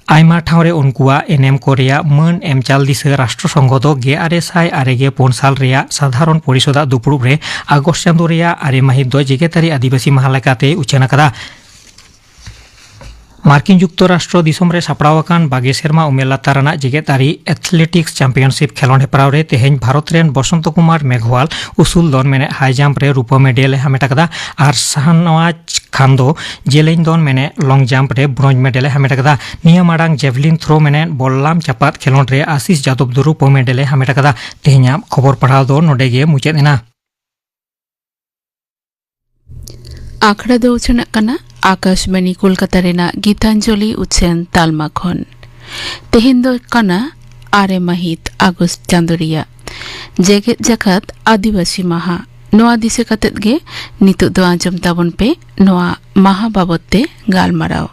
ᱟᱭᱢᱟ ᱴᱷᱟᱶ ᱨᱮ ᱩᱱᱠᱩᱣᱟᱜ ᱮᱱᱮᱢ ᱠᱚ ᱨᱮᱭᱟᱜ ᱢᱟᱹᱱ ᱮᱢ ᱪᱟᱞ ᱫᱤᱥᱟᱹ ᱨᱟᱥᱴᱨᱚ ᱥᱚᱝᱜᱷᱚ ᱫᱚ ᱜᱮᱞ ᱟᱨᱮ ᱥᱟᱭ ᱟᱨᱮ ᱜᱮᱞ ᱯᱩᱱ ᱥᱟᱞ ᱨᱮᱭᱟᱜ ᱥᱟᱫᱷᱟᱨᱚᱱ ᱯᱚᱨᱤᱥᱚᱫᱟᱜ ᱫᱩᱯᱲᱩᱵ ᱨᱮ ᱟᱜᱚᱥᱴ ᱪᱟᱸᱫᱳ ᱨᱮᱭᱟᱜ ᱟᱨᱮ ᱢᱟᱹᱦᱤᱛ ᱫᱚ ᱡᱮᱜᱮᱛᱟᱹᱨᱤ ᱟᱹᱫᱤᱵᱟᱹᱥᱤ ᱢᱟᱦᱟ ᱞᱮᱠᱟᱛᱮ ᱩᱪᱷᱟᱹᱱ ᱟᱠᱟᱫᱟ᱾ ᱢᱟᱨᱠᱤᱱ ᱡᱩᱠᱛᱚᱨᱟᱥᱴᱨᱚ ᱫᱤᱥᱚᱢ ᱨᱮ ᱥᱟᱯᱲᱟᱣ ᱟᱠᱟᱱ ᱵᱟᱜᱮ ᱥᱮᱨᱢᱟ ᱩᱢᱮᱨ ᱞᱟᱛᱟᱨ ᱨᱮᱱᱟᱜ ᱡᱮᱜᱮᱛ ᱟᱹᱨᱤ ᱮᱛᱷᱞᱮᱴᱤᱠᱥ ᱪᱟᱢᱯᱤᱭᱚᱱᱥᱤᱯ ᱠᱷᱮᱞᱚᱸᱰ ᱦᱮᱯᱨᱟᱣ ᱨᱮ ᱛᱮᱦᱮᱧ ᱵᱷᱟᱨᱚᱛ ᱨᱮᱱ ᱵᱚᱥᱚᱱᱛᱚ ᱠᱩᱢᱟᱨ ᱢᱮᱜᱷᱣᱟᱞ, ᱩᱥᱩᱞ ᱫᱚᱱ ᱢᱮᱱᱮᱫ ᱦᱟᱭ ᱡᱟᱢᱯ ᱨᱮ ᱨᱩᱯᱟᱹ ᱢᱮᱰᱮᱞ ᱮ ᱦᱟᱢᱮᱴ ᱟᱠᱟᱫᱟ ᱟᱨ ᱥᱟᱦᱱᱟᱣᱟᱡᱽ ᱠᱷᱟᱱ ᱫᱚ ᱡᱮᱞᱮᱧ ᱫᱚᱱ ᱢᱮᱱᱮᱫ ᱞᱚᱝ ᱡᱟᱢᱯ ᱨᱮ ᱵᱨᱚᱸᱡᱽ ᱢᱮᱰᱮᱞ ᱮ ᱦᱟᱢᱮᱴ ᱟᱠᱟᱫᱟ᱾ ᱱᱤᱭᱟᱹ ᱢᱟᱲᱟᱝ ᱡᱮᱵᱷᱞᱤᱱ ᱛᱷᱨᱳ ᱢᱮᱱᱮᱫ ᱵᱚᱞᱞᱟᱢ ᱪᱟᱯᱟᱫ ᱠᱷᱮᱞᱚᱸᱰ ᱨᱮ ᱟᱥᱤᱥ ᱡᱟᱫᱚᱵ ᱫᱚ ᱨᱩᱯᱟᱹ ᱢᱮᱰᱮᱞ ᱮ ᱦᱟᱢᱮᱴ ᱟᱠᱟᱫᱟ᱾ ᱛᱮᱦᱮᱧᱟᱜ ᱠᱷᱚᱵᱚᱨ ᱯᱟᱲᱦᱟᱣ ᱫᱚ ᱱᱚᱰᱮ ᱜᱮ ᱢᱩᱪᱟᱹᱫ ᱮᱱᱟ᱾ ᱟᱠᱷᱲᱟ ᱫᱚ ᱩᱪᱷᱟᱹᱱᱟᱜ ᱠᱟᱱᱟ ᱟᱠᱟᱥᱵᱟᱱᱤ ᱠᱳᱞᱠᱟᱛᱟ ᱨᱮᱱᱟᱜ ᱜᱤᱛᱟᱧᱡᱚᱞᱤ ᱩᱪᱷᱟᱹᱱ ᱛᱟᱞᱢᱟ ᱠᱷᱚᱱ᱾ ᱛᱮᱦᱮᱧ ᱫᱚ ᱠᱟᱱᱟ ᱟᱨᱮ ᱢᱟᱹᱦᱤᱛ ᱟᱜᱚᱥᱴ ᱪᱟᱸᱫᱳ ᱨᱮᱭᱟᱜ ᱡᱮᱜᱮᱛ ᱡᱟᱠᱟᱛ ᱟᱹᱫᱤᱵᱟᱹᱥᱤ ᱢᱟᱦᱟ᱾ ᱱᱚᱣᱟ ᱫᱤᱥᱟᱹ ᱠᱟᱛᱮᱫ ᱜᱮ ᱱᱤᱛᱚᱜ ᱫᱚ ᱟᱸᱡᱚᱢ ᱛᱟᱵᱚᱱ ᱯᱮ ᱱᱚᱣᱟ ᱢᱟᱦᱟ ᱵᱟᱵᱚᱛ ᱛᱮ ᱜᱟᱞᱢᱟᱨᱟᱣ᱾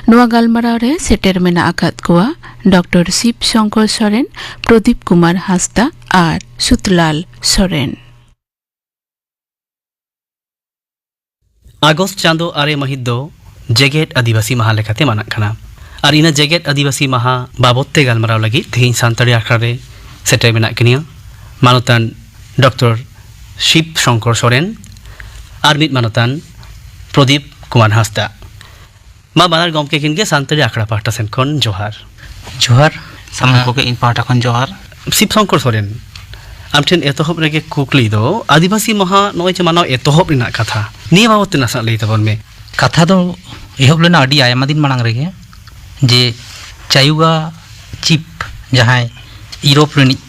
ᱱᱚᱣᱟ ᱜᱟᱞᱢᱟᱨᱟᱣ ᱨᱮ ᱥᱮᱴᱮᱨ ᱢᱮᱱᱟᱜ ᱟᱠᱟᱫ ᱠᱚᱣᱟ ᱰᱚᱠᱴᱚᱨ ᱥᱤᱵ ᱥᱚᱝᱠᱚᱨ ᱥᱚᱨᱮᱱ, ᱯᱨᱚᱫᱤᱯ ᱠᱩᱢᱟᱨ ᱦᱟᱸᱥᱫᱟ ᱟᱨ ᱥᱩᱛᱞᱟᱞ ᱥᱚᱨᱮᱱ᱾ ᱟᱜᱚᱥᱴ ᱪᱟᱸᱫᱳ ᱟᱨᱮ ᱢᱟᱹᱦᱤᱛ ᱫᱚ ᱡᱮᱜᱮᱛ ᱟᱹᱫᱤᱵᱟᱹᱥᱤ ᱢᱟᱦᱟ ᱞᱮᱠᱟᱛᱮ ᱢᱟᱱᱟᱜ ᱠᱟᱱᱟ᱾ ᱟᱨ ᱤᱱᱟᱹ ᱡᱮᱜᱮᱛ ᱟᱹᱫᱤᱵᱟᱹᱥᱤ ᱢᱟᱦᱟ ᱵᱟᱵᱚᱛ ᱛᱮ ᱜᱟᱞᱢᱟᱨᱟᱣ ᱞᱟᱹᱜᱤᱫ ᱛᱮᱦᱮᱧ ᱥᱟᱱᱛᱟᱲᱤ ᱟᱠᱷᱲᱟ ᱨᱮ ᱥᱮᱴᱮᱨ ᱢᱮᱱᱟᱜ ᱠᱤᱱᱟ ᱢᱟᱱᱚᱛᱟᱱ ᱰᱚᱠᱴᱚᱨ ᱥᱤᱵ ᱥᱚᱝᱠᱚᱨ ᱥᱚᱨᱮᱱ ᱟᱨ ᱢᱤᱫ ᱢᱟᱱᱚᱛᱟᱱ ᱯᱨᱚᱫᱤᱯ ᱠᱩᱢᱟᱨ ᱦᱟᱸᱥᱫᱟ᱾ ᱢᱟ, ᱵᱟᱱᱟᱨ ᱜᱚᱢᱠᱮ ᱠᱤᱱ ᱜᱮ ᱥᱟᱱᱛᱟᱲᱤ ᱟᱠᱷᱲᱟ ᱯᱟᱦᱴᱟ ᱥᱮᱱ ᱠᱷᱚᱱ ᱡᱚᱦᱟᱨ᱾ ᱡᱚᱦᱟᱨ᱾ ᱥᱟᱱᱟᱢ ᱦᱮᱸ᱾ ᱠᱚᱜᱮ ᱤᱧ ᱯᱟᱦᱴᱟ ᱠᱷᱚᱱ ᱡᱚᱦᱟᱨ᱾ ᱥᱤᱵ ᱥᱚᱝᱠᱚᱨ ᱥᱚᱨᱮᱱ, ᱟᱢ ᱴᱷᱮᱱ ᱮᱛᱚᱦᱚᱵ ᱨᱮᱜᱮ ᱠᱩᱠᱞᱤ ᱫᱚ, ᱟᱹᱫᱤᱵᱟᱹᱥᱤ ᱢᱟᱦᱟ ᱱᱚᱜᱼᱚᱭ ᱡᱮ ᱢᱟᱱᱟᱣ ᱮᱛᱚᱦᱚᱵ ᱨᱮᱱᱟᱜ ᱠᱟᱛᱷᱟ, ᱱᱤᱭᱟᱹ ᱵᱟᱵᱚᱛ ᱛᱮ ᱱᱟᱥᱮᱱᱟᱜ ᱞᱟᱹᱭ ᱛᱟᱵᱚᱱ ᱢᱮ᱾ ᱠᱟᱛᱷᱟ ᱫᱚ ᱮᱦᱚᱵ ᱞᱮᱱᱟ ᱟᱹᱰᱤ ᱟᱭᱢᱟ ᱫᱤᱱ ᱢᱟᱲᱟᱝ ᱨᱮᱜᱮ, ᱡᱮ ᱪᱟᱭᱩᱜᱟ ᱪᱤᱯ, ᱡᱟᱦᱟᱸᱭ ᱤᱭᱩᱨᱳᱯ ᱨᱤᱱᱤᱡ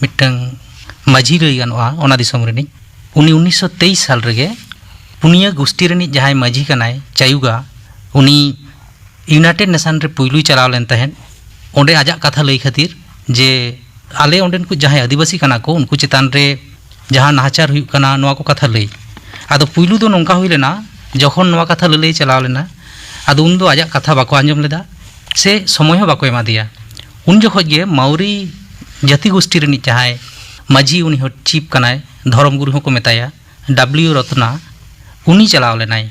ᱢᱤᱫᱴᱟᱝ ᱢᱟᱹᱡᱷᱤ ᱞᱟᱹᱭ ᱜᱟᱱᱚᱜᱼᱟ, ᱚᱱᱟ ᱫᱤᱥᱚᱢ ᱨᱤᱱᱤᱡ, ᱩᱱᱤ ᱩᱱᱤᱥᱥᱚ ᱛᱮᱭᱤᱥ ᱥᱟᱞ ᱨᱮᱜᱮ ᱯᱩᱱᱭᱟᱹ ᱜᱩᱥᱴᱤ ᱨᱤᱱᱤᱡ ᱡᱟᱦᱟᱸᱭ ᱢᱟᱹᱡᱷᱤ ᱠᱟᱱᱟᱭ ᱪᱟᱭᱩᱜᱟ, ᱩᱱᱤ ᱤᱭᱩᱱᱟᱭᱴᱮᱰ ᱱᱮᱥᱚᱱ ᱨᱮ ᱯᱩᱭᱞᱩᱭ ᱪᱟᱞᱟᱣ ᱞᱮᱱ ᱛᱟᱦᱮᱸᱫ᱾ ᱚᱸᱰᱮ ᱟᱡᱟᱜ ᱠᱟᱛᱷᱟ ᱞᱟᱹᱭ ᱠᱷᱟᱹᱛᱤᱨ, ᱡᱮ ᱟᱞᱮ ᱚᱸᱰᱮᱱ ᱠᱚ ᱡᱟᱦᱟᱸᱭ ᱟᱹᱫᱤᱵᱟᱹᱥᱤ ᱠᱟᱱᱟ ᱠᱚ, ᱩᱱᱠᱩ ᱪᱮᱛᱟᱱ ᱨᱮ ᱡᱟᱦᱟᱸ ᱱᱟᱦᱟᱪᱟᱨ ᱦᱩᱭᱩᱜ ᱠᱟᱱᱟ, ᱱᱚᱣᱟ ᱠᱚ ᱠᱟᱛᱷᱟ ᱞᱟᱹᱭ᱾ ᱟᱫᱚ ᱯᱩᱭᱞᱩ ᱫᱚ ᱱᱚᱝᱠᱟ ᱦᱩᱭ ᱞᱮᱱᱟ, ᱡᱚᱠᱷᱚᱱ ᱱᱚᱣᱟ ᱠᱟᱛᱷᱟ ᱞᱟᱹᱞᱟᱹᱭ ᱪᱟᱞᱟᱣ ᱞᱮᱱᱟ, ᱟᱫᱚ ᱩᱱᱫᱚ ᱟᱡᱟᱜ ᱠᱟᱛᱷᱟ ᱵᱟᱠᱚ ᱟᱸᱡᱚᱢ ᱞᱮᱫᱟ, ᱥᱮ ᱥᱚᱢᱚᱭ ᱦᱚᱸ ᱵᱟᱠᱚ ᱮᱢᱟ ᱫᱮᱭᱟ᱾ ᱩᱱ ᱡᱚᱠᱷᱚᱡ ᱜᱮ ᱢᱟᱣᱨᱤ ᱡᱟᱹᱛᱤ ᱜᱩᱥᱴᱤ ᱨᱤᱱᱤᱡ ᱡᱟᱦᱟᱸᱭ ᱢᱟᱹᱡᱷᱤ, ᱩᱱᱤ ᱦᱚᱸ ᱪᱤᱯ ᱠᱟᱱᱟᱭ, ᱫᱷᱚᱨᱚᱢ ᱜᱩᱨᱩ ᱦᱚᱸᱠᱚ ᱢᱮᱛᱟᱭᱟ, ᱰᱟᱵᱽᱞᱤᱭᱩ ᱨᱚᱛᱱᱟ, ᱩᱱᱤ ᱪᱟᱞᱟᱣ ᱞᱮᱱᱟᱭ᱾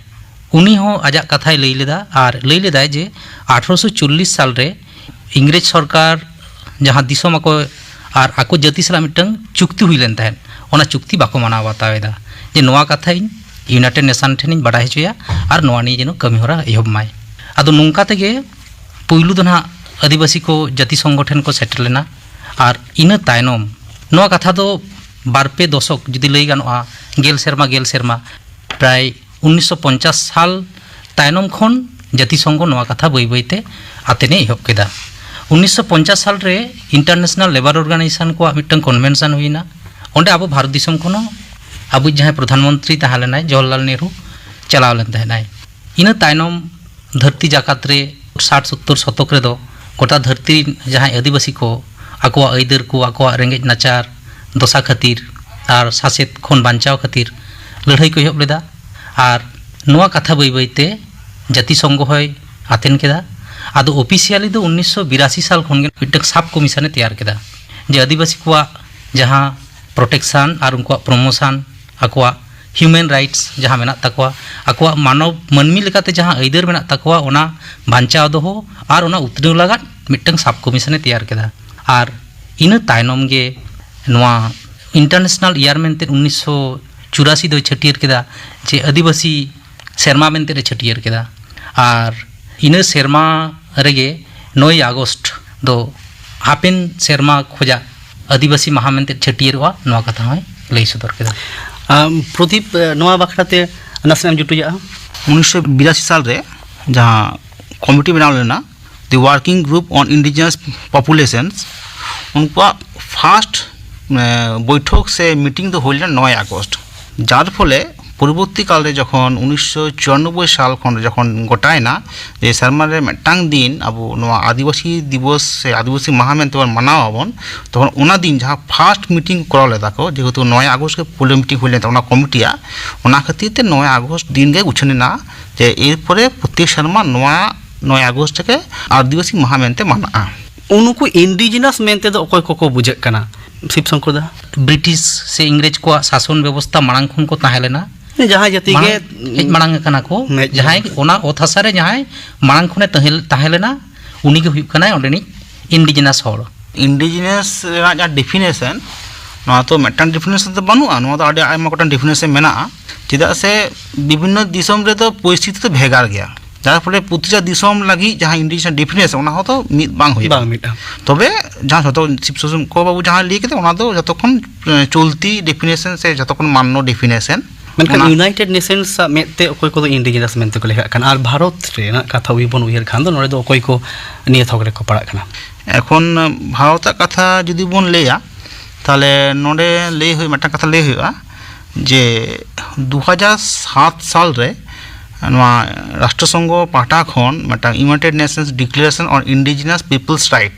ᱩᱱᱤ ᱦᱚᱸ ᱟᱡᱟᱜ ᱠᱟᱛᱷᱟᱭ ᱞᱟᱹᱭ ᱞᱮᱫᱟ ᱟᱨ ᱞᱟᱹᱭ ᱞᱮᱫᱟᱭ ᱡᱮ ᱟᱴᱷᱨᱚᱥᱚ ᱪᱚᱞᱞᱤᱥ ᱥᱟᱞ ᱨᱮ ᱤᱝᱨᱮᱡᱽ ᱥᱚᱨᱠᱟᱨ ᱡᱟᱦᱟᱸ ᱫᱤᱥᱚᱢ ᱟᱠᱚ ᱟᱨ ᱟᱠᱚ ᱡᱟᱹᱛᱤ ᱥᱟᱞᱟᱜ ᱢᱤᱫᱴᱟᱝ ᱪᱩᱠᱛᱤ ᱦᱩᱭ ᱞᱮᱱ ᱛᱟᱦᱮᱸᱫ, ᱚᱱᱟ ᱪᱩᱠᱛᱤ ᱵᱟᱠᱚ ᱢᱟᱱᱟᱣ ᱵᱟᱛᱟᱣ ᱮᱫᱟ, ᱡᱮ ᱱᱚᱣᱟ ᱠᱟᱛᱷᱟ ᱤᱧ ᱤᱭᱩᱱᱟᱭᱴᱮᱰ ᱱᱮᱥᱚᱱ ᱴᱷᱮᱱᱤᱧ ᱵᱟᱰᱟᱭ ᱦᱚᱪᱚᱭᱟ ᱟᱨ ᱱᱚᱣᱟ ᱱᱤᱭᱮ ᱡᱮᱱᱚ ᱠᱟᱹᱢᱤ ᱦᱚᱨᱟ ᱮᱦᱚᱵ ᱢᱟᱭ᱾ ᱟᱫᱚ ᱱᱚᱝᱠᱟ ᱛᱮᱜᱮ ᱯᱩᱭᱞᱩ ᱫᱚ ᱱᱟᱦᱟᱜ ᱟᱹᱫᱤᱵᱟᱹᱥᱤ ᱠᱚ ᱡᱟᱹᱛᱤ ᱥᱚᱝᱜᱚᱴᱷᱚᱱ ᱠᱚ ᱥᱮᱴᱮᱨ ᱞᱮᱱᱟ᱾ ᱟᱨ ᱤᱱᱟᱹ ᱛᱟᱭᱱᱚᱢ ᱱᱚᱣᱟ ᱠᱟᱛᱷᱟ ᱫᱚ ᱵᱟᱨ ᱯᱮ ᱫᱚᱥᱚᱠ, ᱡᱩᱫᱤ ᱞᱟᱹᱭ ᱜᱟᱱᱚᱜᱼᱟ, ᱜᱮᱞ ᱥᱮᱨᱢᱟ, ᱜᱮᱞ ᱥᱮᱨᱢᱟ, ᱯᱨᱟᱭ ᱩᱱᱤᱥᱥᱚ ᱯᱚᱧᱪᱟᱥ ᱥᱟᱞ ᱛᱟᱭᱱᱚᱢ ᱠᱷᱚᱱ ᱡᱟᱹᱛᱤ ᱥᱚᱝᱜᱷᱚ ᱱᱚᱣᱟ ᱠᱟᱛᱷᱟ ᱵᱟᱹᱭ ᱵᱟᱹᱭ ᱛᱮ ᱟᱛᱮᱱᱮ ᱮᱦᱚᱵ ᱠᱮᱫᱟ᱾ ᱩᱱᱤᱥᱥᱚ ᱯᱚᱧᱪᱟᱥ ᱥᱟᱞ ᱨᱮ ᱤᱱᱴᱟᱨᱱᱮᱥᱱᱟᱞ ᱞᱮᱵᱟᱨ ᱚᱨᱜᱟᱱᱟᱭᱡᱮᱥᱚᱱ ᱠᱚᱣᱟᱜ ᱢᱤᱫᱴᱟᱝ ᱠᱚᱱᱵᱷᱮᱱᱥᱚᱱ ᱦᱩᱭᱱᱟ᱾ ᱚᱸᱰᱮ ᱟᱵᱚ ᱵᱷᱟᱨᱚᱛ ᱫᱤᱥᱚᱢ ᱠᱷᱚᱱ ᱦᱚᱸ ᱟᱵᱚ ᱡᱟᱦᱟᱸᱭ ᱯᱨᱚᱫᱷᱟᱱ ᱢᱚᱱᱛᱨᱤ ᱛᱟᱦᱮᱸ ᱞᱮᱱᱟᱭ, ᱡᱚᱣᱟᱦᱚᱨᱞᱟᱞ ᱱᱮᱦᱨᱩ, ᱪᱟᱞᱟᱣ ᱞᱮᱱ ᱛᱟᱦᱮᱸᱱᱟᱭ᱾ ᱤᱱᱟᱹ ᱛᱟᱭᱱᱚᱢ ᱫᱷᱟᱹᱨᱛᱤ ᱡᱟᱠᱟᱛ ᱨᱮ ᱥᱟᱴ ᱥᱳᱛᱛᱳᱨ ᱥᱚᱛᱚᱠ ᱨᱮᱫᱚ ᱜᱚᱴᱟ ᱫᱷᱟᱹᱨᱛᱤ ᱨᱤᱱ ᱡᱟᱦᱟᱸᱭ ᱟᱹᱫᱤᱵᱟᱹᱥᱤ ᱠᱚ ᱟᱠᱚᱣᱟᱜ ᱟᱹᱭᱫᱟᱹᱨ ᱠᱚ, ᱟᱠᱚᱣᱟᱜ ᱨᱮᱸᱜᱮᱡ ᱱᱟᱪᱟᱨ ᱫᱚᱥᱟ ᱠᱷᱟᱹᱛᱤᱨ ᱟᱨ ᱥᱟᱥᱮᱛ ᱠᱷᱚᱱ ᱵᱟᱧᱪᱟᱣ ᱠᱷᱟᱹᱛᱤᱨ ᱞᱟᱹᱲᱦᱟᱹᱭ ᱠᱚ ᱮᱦᱚᱵ ᱞᱮᱫᱟ᱾ ᱟᱨ ᱱᱚᱣᱟ ᱠᱟᱛᱷᱟ ᱵᱟᱹᱭ ᱵᱟᱹᱭ ᱛᱮ ᱡᱟᱹᱛᱤ ᱥᱚᱝᱜᱷᱚ ᱦᱚᱸᱭ ᱟᱛᱮᱱ ᱠᱮᱫᱟ᱾ ᱟᱫᱚ ᱚᱯᱷᱤᱥᱤᱭᱟᱞᱤ ᱫᱚ ᱩᱱᱤᱥᱥᱚ ᱵᱤᱨᱟᱥᱤ ᱥᱟᱞ ᱠᱷᱚᱱ ᱜᱮ ᱢᱤᱫᱴᱟᱝ ᱥᱟᱵ ᱠᱚᱢᱤᱥᱚᱱᱮ ᱛᱮᱭᱟᱨ ᱠᱮᱫᱟ, ᱡᱮ ᱟᱹᱫᱤᱵᱟᱹᱥᱤ ᱠᱚᱣᱟᱜ ᱡᱟᱦᱟᱸ ᱯᱨᱚᱴᱮᱠᱥᱚᱱ ᱟᱨ ᱩᱱᱠᱩᱣᱟᱜ ᱯᱨᱚᱢᱳᱥᱚᱱ, ᱟᱠᱚᱣᱟᱜ ᱦᱤᱭᱩᱢᱮᱱ ᱨᱟᱭᱤᱴᱥ ᱡᱟᱦᱟᱸ ᱢᱮᱱᱟᱜ ᱛᱟᱠᱚᱣᱟ, ᱟᱠᱚᱣᱟᱜ ᱢᱟᱱᱚᱵ, ᱢᱟᱹᱱᱢᱤ ᱞᱮᱠᱟᱛᱮ ᱡᱟᱦᱟᱸ ᱟᱹᱭᱫᱟᱹᱨ ᱢᱮᱱᱟᱜ ᱛᱟᱠᱚᱣᱟ, ᱚᱱᱟ ᱵᱟᱧᱪᱟᱣ ᱫᱚᱦᱚ ᱟᱨ ᱚᱱᱟ ᱩᱛᱱᱟᱹᱣ ᱞᱟᱜᱟᱫ ᱢᱤᱫᱴᱟᱝ ᱥᱟᱵ ᱠᱚᱢᱤᱥᱚᱱᱮ ᱛᱮᱭᱟᱨ ᱠᱮᱫᱟ᱾ ᱟᱨ ᱤᱱᱟᱹ ᱛᱟᱭᱱᱚᱢ ᱜᱮ ᱱᱚᱣᱟ ᱤᱱᱴᱟᱨᱱᱮᱥᱱᱟᱞ ᱤᱭᱟᱨ ᱢᱮᱱᱛᱮ ᱩᱱᱤᱥᱥᱚ ᱪᱩᱨᱟᱥᱤ ᱫᱚᱭ ᱪᱷᱟᱹᱴᱭᱟᱹᱨ ᱠᱮᱫᱟ, ᱡᱮ ᱟᱹᱫᱤᱵᱟᱹᱥᱤ ᱥᱮᱨᱢᱟ ᱢᱮᱱᱛᱮ ᱮ ᱪᱷᱟᱹᱴᱭᱟᱹᱨ ᱠᱮᱫᱟ᱾ ᱟᱨ ᱤᱱᱟᱹ ᱥᱮᱨᱢᱟ ᱨᱮᱜᱮ ᱱᱚᱭ ᱟᱜᱚᱥᱴ ᱫᱚ ᱦᱟᱯᱮᱱ ᱥᱮᱨᱢᱟ ᱠᱷᱚᱡᱟᱜ ᱟᱹᱫᱤᱵᱟᱹᱥᱤ ᱢᱟᱦᱟ ᱢᱮᱱᱛᱮ ᱪᱷᱟᱹᱴᱭᱟᱹᱨᱚᱜᱼᱟ, ᱱᱚᱣᱟ ᱠᱟᱛᱷᱟ ᱦᱚᱸᱭ ᱞᱟᱹᱭ ᱥᱚᱫᱚᱨ ᱠᱮᱫᱟ᱾ ᱟᱢ, ᱯᱨᱚᱫᱤᱯ, ᱱᱚᱣᱟ ᱵᱟᱠᱷᱨᱟ ᱛᱮ ᱱᱟᱥᱮᱱᱟᱜ ᱮᱢ ᱡᱩᱴᱩᱡᱟᱜᱼᱟ? ᱩᱱᱤᱥᱥᱚ ᱵᱤᱨᱟᱥᱤ ᱥᱟᱞ ᱨᱮ ᱡᱟᱦᱟᱸ ᱠᱚᱢᱤᱴᱤ ᱵᱮᱱᱟᱣ ᱞᱮᱱᱟ, the Working Group on Indigenous Populations, ᱩᱱᱠᱩᱣᱟᱜ ᱯᱷᱟᱥᱴ ᱵᱳᱭᱴᱷᱚᱠ ᱥᱮ ᱢᱤᱴᱤᱝ ᱫᱚ ᱦᱩᱭ ᱞᱮᱱᱟ ᱱᱚᱭ ᱟᱜᱚᱥᱴ᱾ ᱡᱟᱨ ᱯᱷᱚᱞᱮ ᱯᱚᱨᱚᱵᱚᱨᱛᱤ ᱠᱟᱞ ᱨᱮ ᱡᱚᱠᱷᱚᱱ ᱩᱱᱤᱥᱥᱚ ᱪᱩᱨᱟᱱᱚᱵᱵᱳᱭ ᱥᱟᱞ ᱠᱷᱚᱱ ᱡᱚᱠᱷᱚᱱ ᱜᱚᱴᱟᱭᱮᱱᱟ ᱡᱮ ᱥᱮᱨᱢᱟ ᱨᱮ ᱢᱤᱫᱴᱟᱝ ᱫᱤᱱ ᱟᱵᱚ ᱱᱚᱣᱟ ᱟᱹᱫᱤᱵᱟᱹᱥᱤ ᱫᱤᱵᱚᱥ ᱥᱮ ᱟᱹᱫᱤᱵᱟᱹᱥᱤ ᱢᱟᱦᱟ ᱢᱮᱱᱛᱮ ᱵᱚᱱ ᱢᱟᱱᱟᱣ ᱟᱵᱚᱱ, ᱛᱚᱠᱷᱚᱱ ᱚᱱᱟ ᱫᱤᱱ ᱡᱟᱦᱟᱸ ᱯᱷᱟᱥᱴ ᱢᱤᱴᱤᱝ ᱠᱚᱨᱟᱣ ᱞᱮᱫᱟ ᱠᱚ, ᱡᱮᱦᱮᱛᱩ ᱱᱚᱭ ᱟᱜᱚᱥᱴ ᱜᱮ ᱯᱳᱭᱞᱳ ᱢᱤᱴᱤᱝ ᱦᱩᱭ ᱞᱮᱱ ᱛᱟᱵᱚᱱᱟ ᱠᱚᱢᱤᱴᱤᱭᱟᱜ, ᱚᱱᱟ ᱠᱷᱟᱹᱛᱤᱨ ᱛᱮ ᱱᱚᱭ ᱟᱜᱚᱥᱴ ᱫᱤᱱ ᱜᱮ ᱩᱪᱷᱟᱹᱱ ᱮᱱᱟ ᱡᱮ ᱮᱨᱯᱚᱨᱮ ᱯᱨᱚᱛᱮᱠ ᱥᱮᱨᱢᱟ ᱱᱚᱣᱟ ᱱᱚᱭ ᱟᱜᱚᱥᱴ ᱨᱮᱜᱮ ᱟᱹᱫᱤᱵᱟᱹᱥᱤ ᱢᱟᱦᱟ ᱢᱮᱱᱛᱮ ᱢᱟᱱᱟᱜᱼᱟ᱾ ᱩᱱᱠᱩ ᱤᱱᱰᱤᱡᱤᱱᱟᱥ ᱢᱮᱱᱛᱮ ᱫᱚ ᱚᱠᱚᱭ ᱠᱚᱠᱚ ᱵᱩᱡᱷᱟᱹᱜ ᱠᱟᱱᱟ, ᱥᱤᱵ ᱥᱚᱝᱠᱚᱨ ᱫᱟ? ᱵᱨᱤᱴᱤᱥ ᱥᱮ ᱤᱝᱨᱮᱡᱽ ᱠᱚᱣᱟᱜ ᱥᱟᱥᱚᱱ ᱵᱮᱵᱚᱥᱛᱷᱟ ᱢᱟᱲᱟᱝ ᱠᱷᱚᱱ ᱠᱚ ᱛᱟᱦᱮᱸ ᱞᱮᱱᱟ᱾ ᱡᱟᱦᱟᱸᱭ ᱡᱟᱹᱛᱤ ᱜᱮ ᱢᱟᱲᱟᱝ, ᱦᱮᱡ ᱢᱟᱲᱟᱝ ᱟᱠᱟᱱᱟ ᱠᱚ, ᱦᱮᱡ ᱡᱟᱦᱟᱸᱭ ᱢᱟᱲᱟᱝ᱾ ᱚᱱᱟ ᱚᱛ ᱦᱟᱥᱟ ᱨᱮ ᱡᱟᱦᱟᱸᱭ ᱢᱟᱲᱟᱝ ᱠᱷᱚᱱᱮ ᱛᱟᱦᱮᱸ, ᱛᱟᱦᱮᱸ ᱞᱮᱱᱟ, ᱩᱱᱤ ᱜᱮ ᱦᱩᱭᱩᱜ ᱠᱟᱱᱟᱭ ᱚᱸᱰᱮᱱᱤᱡ ᱤᱱᱰᱤᱡᱤᱱᱟᱥ ᱦᱚᱲ᱾ ᱤᱱᱰᱤᱡᱤᱱᱟᱥ ᱨᱮᱱᱟᱜ ᱡᱟᱦᱟᱸ ᱰᱮᱯᱷᱤᱱᱮᱥᱚᱱ, ᱱᱚᱣᱟ ᱛᱚ ᱢᱤᱫᱴᱟᱝ ᱰᱮᱯᱷᱤᱱᱮᱥᱚᱱ ᱫᱚ ᱵᱟᱹᱱᱩᱜᱼᱟ, ᱱᱚᱣᱟ ᱫᱚ ᱟᱹᱰᱤ ᱟᱭᱢᱟ ᱜᱚᱴᱟᱝ ᱰᱮᱯᱷᱤᱱᱮᱥᱚᱱ ᱢᱮᱱᱟᱜᱼᱟ᱾ ᱪᱮᱫᱟᱜ ᱥᱮ ᱵᱤᱵᱷᱤᱱᱱᱚ ᱫᱤᱥᱚᱢ ᱨᱮᱫᱚ ᱯᱚᱨᱤᱥᱛᱷᱤᱛᱤ ᱫᱚ ᱵᱷᱮᱜᱟᱨ ᱜᱮᱭᱟ, ᱡᱟᱨ ᱯᱷᱚᱞᱮ ᱯᱨᱚᱛᱤᱴᱟ ᱫᱤᱥᱚᱢ ᱞᱟᱹᱜᱤᱫ ᱡᱟᱦᱟᱸ ᱤᱱᱰᱤᱡᱤᱱᱟᱥ ᱰᱮᱯᱷᱤᱱᱮᱥᱚᱱ, ᱚᱱᱟ ᱦᱚᱸᱛᱚ ᱢᱤᱫ ᱵᱟᱝ ᱦᱩᱭᱩᱜᱼᱟ᱾ ᱵᱟᱝ ᱢᱤᱫᱼᱟ᱾ ᱛᱚᱵᱮ ᱡᱟᱦᱟᱸ ᱡᱷᱚᱛᱚ ᱥᱤᱵ ᱥᱚᱝᱠᱚᱨ ᱵᱟᱵᱩ ᱡᱟᱦᱟᱸᱭ ᱞᱟᱹᱭ ᱠᱮᱫᱟ, ᱚᱱᱟ ᱫᱚ ᱡᱷᱚᱛᱚ ᱠᱷᱚᱱ, ᱮ, ᱪᱚᱞᱛᱤ ᱰᱮᱯᱷᱤᱱᱮᱥᱚᱱ ᱥᱮ ᱡᱷᱚᱛᱚ ᱠᱷᱚᱱ ᱢᱟᱱᱱᱚ ᱰᱮᱯᱷᱤᱱᱮᱥᱚᱱ᱾ ᱢᱮᱱᱠᱷᱟᱱ ᱚᱱᱟ ᱤᱭᱩᱱᱟᱭᱴᱮᱰ ᱱᱮᱥᱚᱱᱥ ᱟᱜ ᱢᱮᱫ ᱛᱮ ᱚᱠᱚᱭ ᱠᱚᱫᱚ ᱤᱱᱰᱤᱡᱤᱱᱟᱥ ᱢᱮᱱᱛᱮ ᱠᱚ ᱞᱮᱠᱷᱟᱜ ᱠᱟᱱᱟ, ᱟᱨ ᱵᱷᱟᱨᱚᱛ ᱨᱮᱱᱟᱜ ᱠᱟᱛᱷᱟ ᱵᱚᱱ ᱩᱭᱦᱟᱹᱨ ᱠᱷᱟᱱ ᱫᱚ ᱱᱚᱰᱮ ᱫᱚ ᱚᱠᱚᱭ ᱠᱚ ᱱᱤᱭᱟᱹ ᱛᱷᱚᱠ ᱨᱮᱠᱚ ᱯᱟᱲᱟᱜ ᱠᱟᱱᱟ? ᱮᱠᱷᱚᱱ ᱵᱷᱟᱨᱚᱛᱟᱜ ᱠᱟᱛᱷᱟ ᱡᱩᱫᱤ ᱵᱚᱱ ᱞᱟᱹᱭᱟ, ᱛᱟᱦᱚᱞᱮ ᱱᱚᱰᱮ ᱞᱟᱹᱭ ᱦᱩᱭ, ᱢᱤᱫᱴᱟᱝ ᱠᱟᱛᱷᱟ ᱞᱟᱹᱭ ᱦᱩᱭᱩᱜᱼᱟ ᱡᱮ ᱫᱩ ᱦᱟᱡᱟᱨ ᱥᱟᱛ ᱥᱟᱞ ᱨᱮ ᱱᱚᱣᱟ ᱨᱟᱥᱴᱨᱚ ᱥᱚᱝᱜᱷᱚ ᱯᱟᱦᱴᱟ ᱠᱷᱚᱱ ᱢᱤᱫᱴᱟᱝ United Nations Declaration on Indigenous People's Right,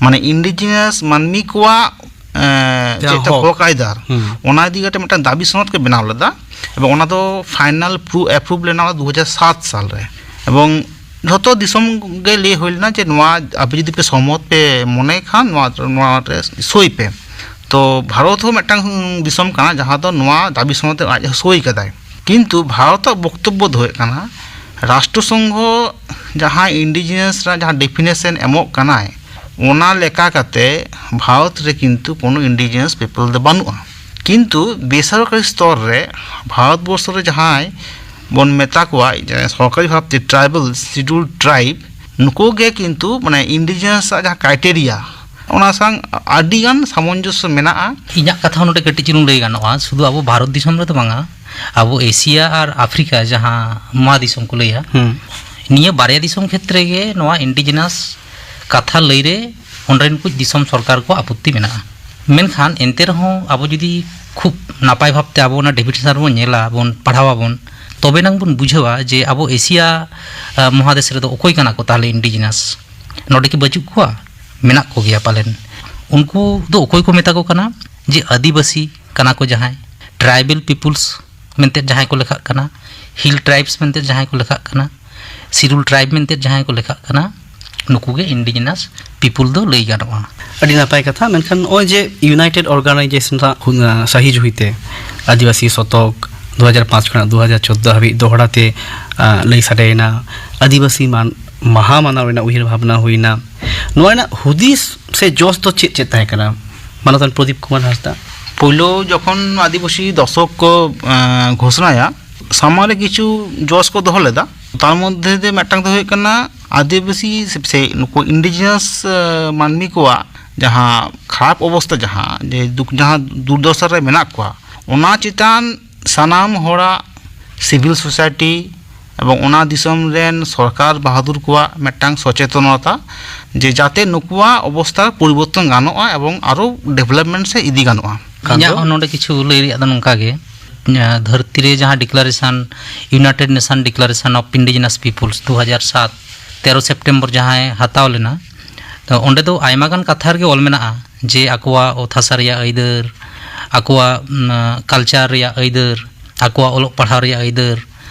ᱢᱟᱱᱮ ᱤᱱᱰᱤᱡᱤᱱᱟᱥ ᱢᱟᱹᱱᱢᱤ ᱠᱚᱣᱟᱜ, ᱮᱸ, ᱡᱟᱦᱟᱸ ᱪᱮᱫ ᱦᱚᱠ᱾ ᱦᱚᱠ ᱟᱭᱫᱟᱨ, ᱦᱩᱸ᱾ ᱚᱱᱟ ᱤᱫᱤ ᱠᱟᱛᱮ ᱢᱤᱫᱴᱟᱝ ᱫᱟᱹᱵᱤ ᱥᱚᱱᱚᱫ ᱠᱚ ᱵᱮᱱᱟᱣ ᱞᱮᱫᱟ, ᱮᱵᱚᱝ ᱚᱱᱟ ᱫᱚ ᱯᱷᱟᱭᱱᱟᱞ ᱯᱨᱩ-, ᱮᱯᱨᱩᱵᱷ ᱞᱮᱱᱟ ᱫᱩ ᱦᱟᱡᱟᱨ ᱥᱟᱛ ᱥᱟᱞ ᱨᱮ᱾ ᱮᱵᱚᱝ ᱡᱷᱚᱛᱚ ᱫᱤᱥᱚᱢ ᱜᱮ ᱞᱟᱹᱭ ᱦᱩᱭ ᱞᱮᱱᱟ ᱡᱮ ᱱᱚᱣᱟ ᱟᱯᱮ ᱡᱩᱫᱤ ᱯᱮ ᱥᱚᱦᱚᱢᱚᱛ ᱯᱮ ᱢᱚᱱᱮ ᱠᱷᱟᱱ ᱱᱚᱣᱟ, ᱱᱚᱣᱟ ᱨᱮ ᱥᱳᱭ ᱯᱮ᱾ ᱛᱚ ᱵᱷᱟᱨᱚᱛ ᱦᱚᱸ ᱢᱤᱫᱴᱟᱝ ᱫᱤᱥᱚᱢ ᱠᱟᱱᱟ ᱡᱟᱦᱟᱸ ᱫᱚ ᱱᱚᱣᱟ ᱫᱟᱹᱵᱤ ᱥᱚᱱᱚᱫ ᱨᱮ ᱟᱡ ᱦᱚᱸ ᱥᱳᱭ ᱠᱟᱫᱟᱭ᱾ ᱠᱤᱱᱛᱩ ᱵᱷᱟᱨᱚᱛᱟᱜ ᱵᱚᱠᱛᱚᱵᱵᱚ ᱫᱚ ᱦᱩᱭᱩᱜ ᱠᱟᱱᱟ, ᱨᱟᱥᱴᱨᱚ ᱥᱚᱝᱜᱷᱚ ᱡᱟᱦᱟᱸ ᱤᱱᱰᱤᱡᱤᱱᱟᱥ ᱨᱮᱱᱟᱜ ᱡᱟᱦᱟᱸ ᱰᱮᱯᱷᱤᱱᱮᱥᱚᱱ ᱮᱢᱚᱜ ᱠᱟᱱᱟᱭ, ᱚᱱᱟ ᱞᱮᱠᱟ ᱠᱟᱛᱮ ᱵᱷᱟᱨᱚᱛ ᱨᱮ ᱠᱤᱱᱛᱩ ᱠᱳᱱᱳ ᱤᱱᱰᱤᱡᱤᱱᱟᱥ ᱯᱤᱯᱚᱞ ᱫᱚ ᱵᱟᱹᱱᱩᱜᱼᱟ᱾ ᱠᱤᱱᱛᱩ ᱵᱮᱥᱚᱨᱠᱟᱨᱤ ᱥᱛᱚᱨ ᱨᱮ ᱵᱷᱟᱨᱚᱛ ᱵᱚᱨᱥᱚ ᱨᱮ ᱡᱟᱦᱟᱸᱭ ᱵᱚᱱ ᱢᱮᱛᱟ ᱠᱚᱣᱟ, ᱡᱟᱦᱟᱸᱭ ᱥᱚᱨᱠᱟᱨᱤ ᱵᱷᱟᱵᱽᱛᱮ ᱴᱨᱟᱭᱵᱟᱞ, ᱥᱤᱰᱩᱞ ᱴᱨᱟᱭᱤᱵᱽ, ᱱᱩᱠᱩ ᱜᱮ ᱠᱤᱱᱛᱩ ᱢᱟᱱᱮ ᱤᱱᱰᱤᱡᱤᱱᱟᱥ ᱟᱜ ᱡᱟᱦᱟᱸ ᱠᱨᱟᱭᱴᱮᱨᱤᱭᱟ, ᱚᱱᱟ ᱥᱟᱶ ᱟᱹᱰᱤ ᱜᱟᱱ ᱥᱟᱢᱚᱧᱡᱚᱥᱥᱚ ᱢᱮᱱᱟᱜᱼᱟ᱾ ᱤᱧᱟᱹᱜ ᱠᱟᱛᱷᱟ ᱦᱚᱸ ᱱᱚᱰᱮ ᱠᱟᱹᱴᱤᱡ ᱪᱩᱞᱩᱝ ᱞᱟᱹᱭ ᱜᱟᱱᱚᱜᱼᱟ, ᱥᱩᱫᱷᱩ ᱟᱵᱚ ᱵᱷᱟᱨᱚᱛ ᱫᱤᱥᱚᱢ ᱨᱮᱫᱚ ᱵᱟᱝᱟ, ᱟᱵᱚ ᱮᱥᱤᱭᱟ ᱟᱨ ᱟᱯᱷᱨᱤᱠᱟ ᱡᱟᱦᱟᱸ ᱢᱚᱦᱟ ᱫᱤᱥᱚᱢ ᱠᱚ ᱞᱟᱹᱭᱟ, ᱦᱩᱸ᱾ ᱱᱤᱭᱟᱹ ᱵᱟᱨᱭᱟ ᱫᱤᱥᱚᱢ ᱠᱷᱮᱛᱨᱮ ᱜᱮ ᱱᱚᱣᱟ ᱤᱱᱰᱤᱡᱤᱱᱟᱥ ᱠᱟᱛᱷᱟ ᱞᱟᱹᱭ ᱨᱮ ᱚᱸᱰᱮᱱ ᱠᱚ ᱫᱤᱥᱚᱢ ᱥᱚᱨᱠᱟᱨ ᱠᱚᱣᱟᱜ ᱟᱯᱚᱛᱛᱤ ᱢᱮᱱᱟᱜᱼᱟ᱾ ᱢᱮᱱᱠᱷᱟᱱ ᱮᱱᱛᱮ ᱨᱮᱦᱚᱸ ᱟᱵᱚ ᱡᱩᱫᱤ ᱠᱷᱩᱵ ᱱᱟᱯᱟᱭ ᱵᱷᱟᱵᱽᱛᱮ ᱟᱵᱚ ᱚᱱᱟ ᱰᱮᱯᱷᱤᱱᱮᱥᱚᱱ ᱵᱚᱱ ᱧᱮᱞᱟ, ᱵᱚᱱ ᱯᱟᱲᱦᱟᱣ ᱟᱵᱚᱱ, ᱛᱚᱵᱮ ᱱᱟᱝ ᱵᱚᱱ ᱵᱩᱡᱷᱟᱹᱣᱟ ᱡᱮ ᱟᱵᱚ ᱮᱥᱤᱭᱟ, ᱟ, ᱢᱚᱦᱟᱫᱮᱥ ᱨᱮᱫᱚ ᱚᱠᱚᱭ ᱠᱟᱱᱟ ᱠᱚ ᱛᱟᱦᱚᱞᱮ ᱤᱱᱰᱤᱡᱤᱱᱟᱥ? ᱱᱚᱰᱮ ᱠᱤ ᱵᱟᱹᱪᱩᱜ ᱠᱚᱣᱟ? ᱢᱮᱱᱟᱜ ᱠᱚᱜᱮᱭᱟ ᱯᱟᱞᱮᱱ᱾ ᱩᱱᱠᱩ ᱫᱚ ᱚᱠᱚᱭ ᱠᱚ ᱢᱮᱛᱟ ᱠᱚ ᱠᱟᱱᱟ? ᱡᱮ ᱟᱹᱫᱤᱵᱟᱹᱥᱤ ᱠᱟᱱᱟ ᱠᱚ ᱡᱟᱦᱟᱸᱭ, ᱴᱨᱟᱭᱵᱮᱞ ᱯᱤᱯᱩᱞᱥ ᱢᱮᱱᱛᱮ ᱡᱟᱦᱟᱸᱭ ᱠᱚ ᱞᱮᱠᱷᱟᱜ ᱠᱟᱱᱟ, ᱦᱤᱞ ᱴᱨᱟᱭᱤᱵᱥ ᱢᱮᱱᱛᱮ ᱡᱟᱦᱟᱸᱭ ᱠᱚ ᱞᱮᱠᱷᱟᱜ ᱠᱟᱱᱟ, ᱥᱤᱰᱩᱞ ᱴᱨᱟᱭᱤᱵᱽ ᱢᱮᱱᱛᱮ ᱡᱟᱦᱟᱸᱭ ᱠᱚ ᱞᱮᱠᱷᱟᱜ ᱠᱟᱱᱟ, ᱱᱩᱠᱩ ᱜᱮ ᱤᱱᱰᱤᱡᱤᱱᱟᱥ ᱯᱤᱯᱩᱞ ᱫᱚ ᱞᱟᱹᱭ ᱜᱟᱱᱚᱜᱼᱟ᱾ ᱟᱹᱰᱤ ᱱᱟᱯᱟᱭ ᱠᱟᱛᱷᱟ᱾ ᱢᱮᱱᱠᱷᱟᱱ ᱱᱚᱜᱼᱚᱭ ᱡᱮ ᱤᱭᱩᱱᱟᱭᱴᱮᱰ ᱚᱨᱜᱟᱱᱟᱭᱡᱮᱥᱚᱱ ᱨᱮᱱᱟᱜ ᱠᱷᱩᱱ-, ᱟᱸ, ᱥᱟᱹᱦᱤ ᱡᱩᱦᱤᱛᱮ ᱟᱹᱫᱤᱵᱟᱹᱥᱤ ᱥᱚᱛᱚᱠ ᱫᱩ ᱦᱟᱡᱟᱨ ᱯᱟᱸᱪ ᱠᱷᱚᱱᱟᱜ ᱫᱩ ᱦᱟᱡᱟᱨ ᱪᱳᱫᱽᱫᱳ ᱦᱟᱹᱵᱤᱡ ᱫᱚᱦᱲᱟ ᱛᱮ, ᱟᱸ, ᱞᱟᱹᱭ ᱥᱟᱰᱮᱭᱮᱱᱟ, ᱟᱹᱫᱤᱵᱟᱹᱥᱤ ᱢᱟᱱ-, ᱢᱟᱦᱟ ᱢᱟᱱᱟᱣ ᱨᱮᱱᱟᱜ ᱩᱭᱦᱟᱹᱨ ᱵᱷᱟᱵᱽᱱᱟ ᱦᱩᱭᱱᱟ᱾ ᱱᱚᱣᱟ ᱨᱮᱱᱟᱜ ᱦᱩᱫᱤᱥ ᱥᱮ ᱡᱚᱥ ᱫᱚ ᱪᱮᱫ ᱪᱮᱫ ᱛᱟᱦᱮᱸ ᱠᱟᱱᱟ? ᱢᱟᱱᱚᱛᱟᱱ ᱯᱨᱚᱫᱤᱯ ᱠᱩᱢᱟᱨ ᱦᱟᱸᱥᱫᱟ᱾ ᱯᱳᱭᱞᱳ ᱡᱚᱠᱷᱚᱱ ᱟᱹᱫᱤᱵᱟᱹᱥᱤ ᱫᱚᱥᱚᱠ ᱠᱚ, ᱟᱸ, ᱜᱷᱳᱥᱚᱱᱟᱭᱟ, ᱥᱟᱢᱟᱝ ᱨᱮ ᱠᱤᱪᱷᱩ ᱡᱚᱥ ᱠᱚ ᱫᱚᱦᱚ ᱞᱮᱫᱟ᱾ ᱛᱟᱨ ᱢᱚᱫᱽᱫᱷᱮ ᱛᱮ ᱢᱤᱫᱴᱟᱝ ᱫᱚ ᱦᱩᱭᱩᱜ ᱠᱟᱱᱟ ᱟᱹᱫᱤᱵᱟᱹᱥᱤ ᱥᱮ, ᱥᱮ ᱱᱩᱠᱩ ᱤᱱᱰᱤᱡᱤᱱᱟᱥ, ᱟᱸ, ᱢᱟᱹᱱᱢᱤ ᱠᱚᱣᱟᱜ ᱡᱟᱦᱟᱸ ᱠᱷᱟᱨᱟᱯ ᱚᱵᱚᱥᱛᱟ, ᱡᱟᱦᱟᱸ ᱡᱮ ᱫᱩᱠ, ᱡᱟᱦᱟᱸ ᱫᱩᱨᱫᱚᱥᱟ ᱨᱮ ᱢᱮᱱᱟᱜ ᱠᱚᱣᱟ, ᱚᱱᱟ ᱪᱮᱛᱟᱱ ᱥᱟᱱᱟᱢ ᱦᱚᱲᱟᱜ, ᱥᱤᱵᱷᱤᱞ ᱥᱳᱥᱟᱭᱴᱤ ᱮᱵᱚᱝ ᱚᱱᱟ ᱫᱤᱥᱚᱢ ᱨᱮᱱ ᱥᱚᱨᱠᱟᱨ ᱵᱟᱦᱟᱫᱩᱨ ᱠᱚᱣᱟᱜ ᱢᱤᱫᱴᱟᱝ ᱥᱚᱪᱮᱛᱚᱱᱚᱛᱟ, ᱡᱮ ᱡᱟᱛᱮ ᱱᱩᱠᱩᱣᱟᱜ ᱚᱵᱚᱥᱛᱟ ᱯᱚᱨᱤᱵᱚᱨᱛᱚᱱ ᱜᱟᱱᱚᱜᱼᱟ ᱮᱵᱚᱝ ᱟᱨᱚ ᱰᱮᱵᱷᱞᱚᱯᱢᱮᱱᱴ ᱥᱮᱫ ᱤᱫᱤ ᱜᱟᱱᱚᱜᱼᱟ᱾ ᱠᱷᱟᱱ ᱤᱧᱟᱹᱜ ᱫᱚ ᱦᱚᱸ ᱱᱚᱰᱮ ᱠᱤᱪᱷᱩ ᱞᱟᱹᱭ ᱨᱮᱭᱟᱜ ᱫᱚ ᱱᱚᱝᱠᱟ ᱜᱮ, ᱟᱸ, ᱫᱷᱟᱹᱨᱛᱤ ᱨᱮ ᱡᱟᱦᱟᱸ declaration, united nations declaration of indigenous peoples ᱫᱩ ᱦᱟᱡᱟᱨ ᱥᱟᱛ, ᱛᱮᱨᱚ ᱥᱮᱯᱴᱮᱢᱵᱚᱨ ᱡᱟᱦᱟᱸᱭ ᱦᱟᱛᱟᱣ ᱞᱮᱱᱟ, ᱛᱚ ᱚᱸᱰᱮ ᱫᱚ ᱟᱭᱢᱟ ᱜᱟᱱ ᱠᱟᱛᱷᱟ ᱨᱮᱜᱮ ᱚᱞ ᱢᱮᱱᱟᱜᱼᱟ ᱡᱮ ᱟᱠᱚᱣᱟᱜ ᱚᱛ ᱦᱟᱥᱟ ᱨᱮᱭᱟᱜ ᱟᱹᱭᱫᱟᱹᱨ, ᱟᱠᱚᱣᱟᱜ, ᱩᱢ, ᱠᱟᱞᱪᱟᱨ ᱨᱮᱭᱟᱜ ᱟᱹᱭᱫᱟᱹᱨ, ᱟᱠᱚᱣᱟᱜ ᱚᱞᱚᱜ ᱯᱟᱲᱦᱟᱣ ᱨᱮᱭᱟᱜ ᱟᱹᱭᱫᱟᱹᱨ,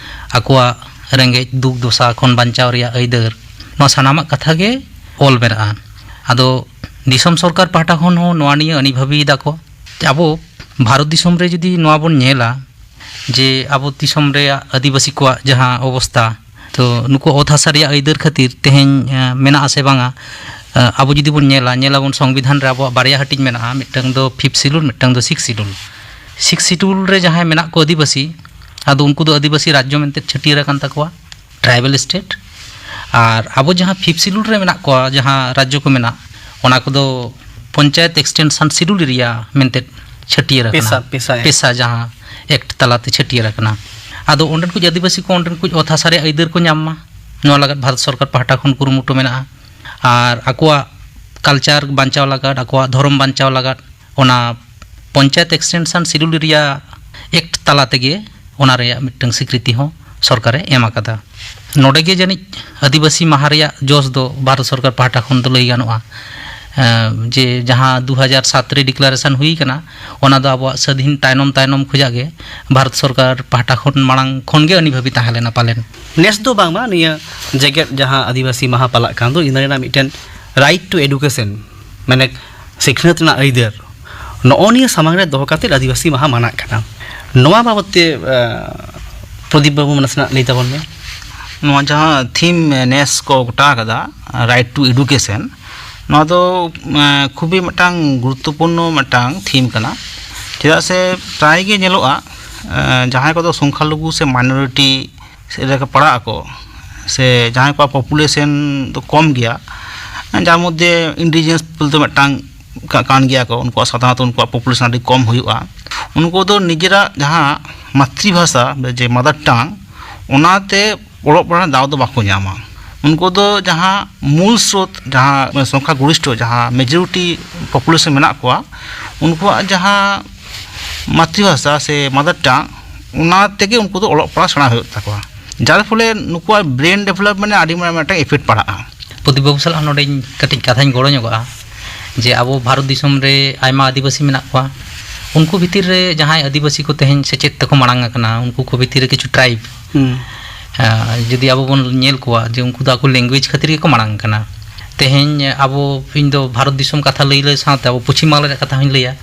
ᱟᱠᱚᱣᱟᱜ ᱨᱮᱸᱜᱮᱡ ᱫᱩᱠ ᱫᱚᱥᱟ ᱠᱷᱚᱱ ᱵᱟᱧᱪᱟᱣ ᱨᱮᱭᱟᱜ ᱟᱹᱭᱫᱟᱹᱨ, ᱱᱚᱣᱟ ᱥᱟᱱᱟᱢᱟᱜ ᱠᱟᱛᱷᱟ ᱜᱮ ᱚᱞ ᱢᱮᱱᱟᱜᱼᱟ᱾ ᱟᱫᱚ ᱫᱤᱥᱚᱢ ᱥᱚᱨᱠᱟᱨ ᱯᱟᱦᱴᱟ ᱠᱷᱚᱱ ᱦᱚᱸ ᱱᱚᱣᱟ ᱱᱤᱭᱟᱹ ᱟᱹᱱᱤ ᱵᱷᱟᱹᱵᱤᱭᱮᱫᱟ ᱠᱚ᱾ ᱟᱵᱚ ᱵᱷᱟᱨᱚᱛ ᱫᱤᱥᱚᱢ ᱨᱮ ᱡᱩᱫᱤ ᱱᱚᱣᱟ ᱵᱚᱱ ᱧᱮᱞᱟ, ᱡᱮ ᱟᱵᱚ ᱫᱤᱥᱚᱢ ᱨᱮᱭᱟᱜ ᱟᱹᱫᱤᱵᱟᱹᱥᱤ ᱠᱚᱣᱟᱜ ᱡᱟᱦᱟᱸ ᱚᱵᱚᱥᱛᱟ, ᱛᱚ ᱱᱩᱠᱩ ᱚᱛ ᱦᱟᱥᱟ ᱨᱮᱭᱟᱜ ᱟᱹᱭᱫᱟᱹᱨ ᱠᱷᱟᱹᱛᱤᱨ ᱛᱮᱦᱮᱧ, ᱮᱸ, ᱢᱮᱱᱟᱜᱼᱟ ᱥᱮ ᱵᱟᱝᱟ? ᱮᱸ, ᱟᱵᱚ ᱡᱩᱫᱤ ᱵᱚᱱ ᱧᱮᱞᱟ, ᱧᱮᱞᱟᱵᱚᱱ ᱥᱚᱝᱵᱤᱫᱷᱟᱱ ᱨᱮ ᱟᱵᱚᱣᱟᱜ ᱵᱟᱨᱭᱟ ᱦᱟᱹᱴᱤᱧ ᱢᱮᱱᱟᱜᱼᱟ, ᱢᱤᱫᱴᱟᱝ ᱫᱚ ᱯᱷᱤᱯᱛᱷ ᱥᱤᱰᱩᱞ, ᱢᱤᱫᱴᱟᱝ ᱫᱚ ᱥᱤᱠᱥ ᱥᱤᱰᱩᱞ᱾ ᱥᱤᱠᱥ ᱥᱤᱰᱩᱞ ᱨᱮ ᱡᱟᱦᱟᱸᱭ ᱢᱮᱱᱟᱜ ᱠᱚ ᱟᱹᱫᱤᱵᱟᱹᱥᱤ, ᱟᱫᱚ ᱩᱱᱠᱩ ᱫᱚ ᱟᱹᱫᱤᱵᱟᱹᱥᱤ ᱨᱟᱡᱽᱡᱚ ᱢᱮᱱᱛᱮ ᱪᱷᱟᱹᱴᱭᱟᱹᱨ ᱟᱠᱟᱱ ᱛᱟᱠᱚᱣᱟ, ᱴᱨᱟᱭᱵᱟᱞ ᱥᱴᱮᱴ᱾ ᱟᱨ ᱟᱵᱚ ᱡᱟᱦᱟᱸ ᱯᱷᱤᱯᱛᱷ ᱥᱤᱰᱩᱞ ᱨᱮ ᱢᱮᱱᱟᱜ ᱠᱚᱣᱟ, ᱡᱟᱦᱟᱸ ᱨᱟᱡᱽᱡᱚ ᱠᱚ ᱢᱮᱱᱟᱜ, ᱚᱱᱟ ᱠᱚᱫᱚ ᱯᱚᱧᱪᱟᱭᱮᱛ ᱮᱠᱥᱴᱮᱱᱥᱚᱱ ᱥᱤᱰᱩᱞ ᱮᱨᱤᱭᱟ ᱢᱮᱱᱛᱮ ᱪᱷᱟᱹᱴᱭᱟᱹᱨ ᱟᱠᱟᱱᱟ᱾ ᱯᱮᱥᱟ, ᱯᱮᱥᱟ ᱮᱠᱴ᱾ ᱯᱮᱥᱟ ᱡᱟᱦᱟᱸ ᱮᱠᱴ ᱛᱟᱞᱟᱛᱮ ᱪᱷᱟᱹᱴᱭᱟᱹᱨ ᱟᱠᱟᱱᱟ᱾ ᱟᱫᱚ ᱚᱸᱰᱮᱱ ᱠᱚ ᱟᱹᱫᱤᱵᱟᱹᱥᱤ ᱠᱚ ᱚᱸᱰᱮᱱ ᱠᱚ ᱚᱛ ᱦᱟᱥᱟ ᱨᱮᱭᱟᱜ ᱟᱹᱭᱫᱟᱹᱨ ᱠᱚ ᱧᱟᱢ ᱢᱟ᱾ ᱱᱚᱣᱟ ᱞᱟᱹᱜᱤᱫ ᱵᱷᱟᱨᱚᱛ ᱥᱚᱨᱠᱟᱨ ᱯᱟᱦᱴᱟ ᱠᱷᱚᱱ ᱠᱩᱨᱩᱢᱩᱴᱩ ᱢᱮᱱᱟᱜᱼᱟ᱾ ᱟᱨ ᱟᱠᱚᱣᱟᱜ ᱠᱟᱞᱪᱟᱨ ᱵᱟᱧᱪᱟᱣ ᱞᱟᱹᱜᱤᱫ, ᱟᱠᱚᱣᱟᱜ ᱫᱷᱚᱨᱚᱢ ᱵᱟᱧᱪᱟᱣ ᱞᱟᱹᱜᱤᱫ ᱚᱱᱟ panchayat extension schedule area act ᱛᱟᱞᱟ ᱛᱮᱜᱮ ᱚᱱᱟ ᱨᱮᱭᱟᱜ ᱢᱤᱫᱴᱟᱝ ᱥᱤᱠᱨᱤᱛᱤ ᱦᱚᱸ ᱥᱚᱨᱠᱟᱨᱮ ᱮᱢ ᱟᱠᱟᱫᱟ᱾ ᱱᱚᱰᱮ ᱜᱮ ᱡᱟᱹᱱᱤᱡ ᱟᱹᱫᱤᱵᱟᱹᱥᱤ ᱢᱟᱦᱟ ᱨᱮᱭᱟᱜ ᱡᱚᱥ ᱫᱚ ᱵᱷᱟᱨᱚᱛ ᱥᱚᱨᱠᱟᱨ ᱯᱟᱦᱴᱟ ᱠᱷᱚᱱ ᱫᱚ ᱞᱟᱹᱭ ᱜᱟᱱᱚᱜᱼᱟ, ᱮᱸ, ᱡᱮ ᱡᱟᱦᱟᱸ ᱫᱩ ᱦᱟᱡᱟᱨ ᱥᱟᱛ ᱨᱮ ᱰᱤᱠᱞᱟᱨᱮᱥᱚᱱ ᱦᱩᱭ ᱠᱟᱱᱟ, ᱚᱱᱟ ᱫᱚ ᱟᱵᱚᱣᱟᱜ ᱥᱟᱹᱫᱷᱤᱱ ᱛᱟᱭᱱᱚᱢ ᱛᱟᱭᱱᱚᱢ ᱠᱷᱚᱱᱟᱜ ᱜᱮ ᱵᱷᱟᱨᱚᱛ ᱥᱚᱨᱠᱟᱨ ᱯᱟᱦᱴᱟ ᱠᱷᱚᱱ ᱢᱟᱲᱟᱝ ᱠᱷᱚᱱ ᱜᱮ ᱟᱹᱱᱤ ᱵᱷᱟᱹᱵᱤ ᱛᱟᱦᱮᱸ ᱞᱮᱱᱟ ᱯᱟᱞᱮᱱ᱾ ᱱᱮᱥ ᱫᱚ ᱵᱟᱝᱢᱟ ᱱᱤᱭᱟᱹ ᱡᱮᱜᱮᱛ ᱡᱟᱦᱟᱸ ᱟᱹᱫᱤᱵᱟᱹᱥᱤ ᱢᱟᱦᱟ ᱯᱟᱞᱟᱜ ᱠᱟᱱ ᱫᱚ, ᱤᱱᱟᱹ ᱨᱮᱱᱟᱜ ᱢᱤᱫᱴᱮᱱ ᱨᱟᱭᱤᱴ ᱴᱩ ᱮᱰᱩᱠᱮᱥᱚᱱ, ᱢᱟᱱᱮ ᱥᱤᱠᱷᱱᱟᱹᱛ ᱨᱮᱱᱟᱜ ᱟᱹᱭᱫᱟᱹᱨ, ᱱᱚᱜᱼᱚ ᱱᱤᱭᱟᱹ ᱥᱟᱢᱟᱝ ᱨᱮ ᱫᱚᱦᱚ ᱠᱟᱛᱮᱫ ᱟᱹᱫᱤᱵᱟᱹᱥᱤ ᱢᱟᱦᱟ ᱢᱟᱱᱟᱜ ᱠᱟᱱᱟ᱾ ᱱᱚᱣᱟ ᱵᱟᱵᱚᱫ ᱛᱮ, ᱟᱸ, ᱯᱨᱚᱫᱤᱯ ᱵᱟᱹᱵᱩ ᱱᱟᱥᱮᱱᱟᱜ ᱞᱟᱹᱭ ᱛᱟᱵᱚᱱ ᱢᱮ᱾ ᱱᱚᱣᱟ ᱡᱟᱦᱟᱸ ᱛᱷᱤᱢ ᱱᱮᱥ ᱠᱚ ᱜᱚᱴᱟ ᱟᱠᱟᱫᱟ, ᱨᱟᱭᱤᱴ ᱴᱩ ᱮᱰᱩᱠᱮᱥᱚᱱ, ᱱᱚᱣᱟ ᱫᱚ, ᱮᱸ, ᱠᱷᱩᱵᱤ ᱢᱤᱫᱴᱟᱝ ᱜᱩᱨᱩᱛᱛᱚᱯᱩᱨᱱᱚ ᱢᱤᱫᱴᱟᱝ ᱛᱷᱤᱢ ᱠᱟᱱᱟ᱾ ᱪᱮᱫᱟᱜ ᱥᱮ ᱯᱨᱟᱭ ᱜᱮ ᱧᱮᱞᱚᱜᱼᱟ, ᱮᱸ, ᱡᱟᱦᱟᱸᱭ ᱠᱚᱫᱚ ᱥᱚᱝᱠᱷᱟᱞᱚᱜᱷᱩ ᱥᱮ ᱢᱟᱭᱱᱚᱨᱤᱴᱤ ᱥᱮᱫ ᱨᱮᱠᱚ ᱯᱟᱲᱟᱜ ᱟᱠᱚ, ᱥᱮ ᱡᱟᱦᱟᱸᱭ ᱠᱚᱣᱟᱜ ᱯᱚᱯᱩᱞᱮᱥᱚᱱ ᱫᱚ ᱠᱚᱢ ᱜᱮᱭᱟ, ᱡᱟᱨ ᱢᱚᱫᱽᱫᱷᱮ ᱤᱱᱰᱤᱡᱤᱱᱟᱥ ᱵᱚᱞᱛᱮ ᱢᱤᱫᱴᱟᱝ ᱠᱟ-, ᱠᱟᱱ ᱜᱮᱭᱟ ᱠᱚ, ᱩᱱᱠᱩᱣᱟᱜ ᱥᱟᱫᱷᱟᱨᱚᱱᱚᱛᱚ ᱩᱱᱠᱩᱣᱟᱜ ᱯᱚᱯᱩᱞᱮᱥᱚᱱ ᱟᱹᱰᱤ ᱠᱚᱢ ᱦᱩᱭᱩᱜᱼᱟ, ᱩᱱᱠᱩ ᱫᱚ ᱱᱤᱡᱮᱨᱟᱜ ᱡᱟᱦᱟᱸ ᱢᱟᱛᱨᱤ ᱵᱷᱟᱥᱟ, ᱡᱮ ᱢᱟᱫᱟᱨ ᱴᱟᱝ, ᱚᱱᱟᱛᱮ ᱚᱞᱚᱜ ᱯᱟᱲᱦᱟᱜ ᱨᱮᱱᱟᱜ ᱫᱟᱣ ᱫᱚ ᱵᱟᱠᱚ ᱧᱟᱢᱟ᱾ ᱩᱱᱠᱩ ᱫᱚ ᱡᱟᱦᱟᱸ ᱢᱩᱞ ᱥᱨᱳᱛ, ᱡᱟᱦᱟᱸ ᱥᱚᱝᱠᱷᱟ ᱜᱚᱨᱤᱥᱴᱷᱚ, ᱡᱟᱦᱟᱸ ᱢᱮᱡᱚᱨᱤᱴᱤ ᱯᱚᱯᱩᱞᱮᱥᱚᱱ ᱢᱮᱱᱟᱜ ᱠᱚᱣᱟ, ᱩᱱᱠᱩᱣᱟᱜ ᱡᱟᱦᱟᱸ ᱢᱟᱛᱨᱤ ᱵᱷᱟᱥᱟ ᱥᱮ ᱢᱟᱫᱟᱨ ᱴᱟᱝ, ᱚᱱᱟ ᱛᱮᱜᱮ ᱩᱱᱠᱩ ᱫᱚ ᱚᱞᱚᱜ ᱯᱟᱲᱦᱟᱜ ᱥᱮᱬᱟ ᱦᱩᱭᱩᱜ ᱛᱟᱠᱚᱣᱟ᱾ ᱡᱟᱨ ᱯᱷᱚᱞᱮ ᱱᱩᱠᱩᱣᱟᱜ ᱵᱨᱮᱱ ᱰᱮᱵᱷᱞᱚᱯᱢᱮᱱᱴ ᱨᱮ ᱟᱹᱰᱤ ᱢᱟᱨᱟᱝ ᱢᱤᱫᱴᱟᱝ ᱤᱯᱷᱮᱠᱴ ᱯᱟᱲᱟᱜᱼᱟ᱾ ᱯᱨᱚᱫᱤᱯ ᱵᱟᱹᱵᱩ ᱥᱟᱞᱟᱜ ᱱᱚᱰᱮᱧ ᱠᱟᱹᱴᱤᱡ ᱠᱟᱛᱷᱟᱧ ᱜᱚᱲᱚ ᱧᱚᱜᱚᱜᱼᱟ, ᱡᱮ ᱟᱵᱚ ᱵᱷᱟᱨᱚᱛ ᱫᱤᱥᱚᱢ ᱨᱮ ᱟᱭᱢᱟ ᱟᱹᱫᱤᱵᱟᱹᱥᱤ ᱢᱮᱱᱟᱜ ᱠᱚᱣᱟ, ᱩᱱᱠᱩ ᱵᱷᱤᱛᱤᱨ ᱨᱮ ᱡᱟᱦᱟᱸᱭ ᱟᱹᱫᱤᱵᱟᱹᱥᱤ ᱠᱚ ᱛᱮᱦᱮᱧ ᱥᱮᱪᱮᱫ ᱛᱮᱠᱚ ᱢᱟᱲᱟᱝ ᱟᱠᱟᱱᱟ, ᱩᱱᱠᱩ ᱠᱚ ᱵᱷᱤᱛᱤᱨ ᱨᱮ ᱠᱤᱪᱷᱩ ᱴᱨᱟᱭᱤᱵᱽ, ᱦᱩᱸ᱾ ᱟᱸ, ᱡᱩᱫᱤ ᱟᱵᱚ ᱵᱚᱱ ᱧᱮᱞ ᱠᱚᱣᱟ ᱡᱮ ᱩᱱᱠᱩ ᱫᱚ ᱟᱠᱚ ᱞᱮᱝᱜᱩᱭᱮᱡᱽ ᱠᱷᱟᱹᱛᱤᱨ ᱜᱮᱠᱚ ᱢᱟᱲᱟᱝ ᱟᱠᱟᱱᱟ᱾ ᱛᱮᱦᱮᱧ ᱟᱵᱚ, ᱤᱧ ᱫᱚ ᱵᱷᱟᱨᱚᱛ ᱫᱤᱥᱚᱢ ᱠᱟᱛᱷᱟ ᱞᱟᱹᱭ ᱞᱟᱹᱭ ᱥᱟᱶᱛᱮ ᱟᱵᱚ ᱯᱚᱪᱷᱤᱢ ᱵᱟᱝᱞᱟ ᱨᱮᱭᱟᱜ ᱠᱟᱛᱷᱟ ᱦᱚᱸᱧ ᱞᱟᱹᱭᱟ᱾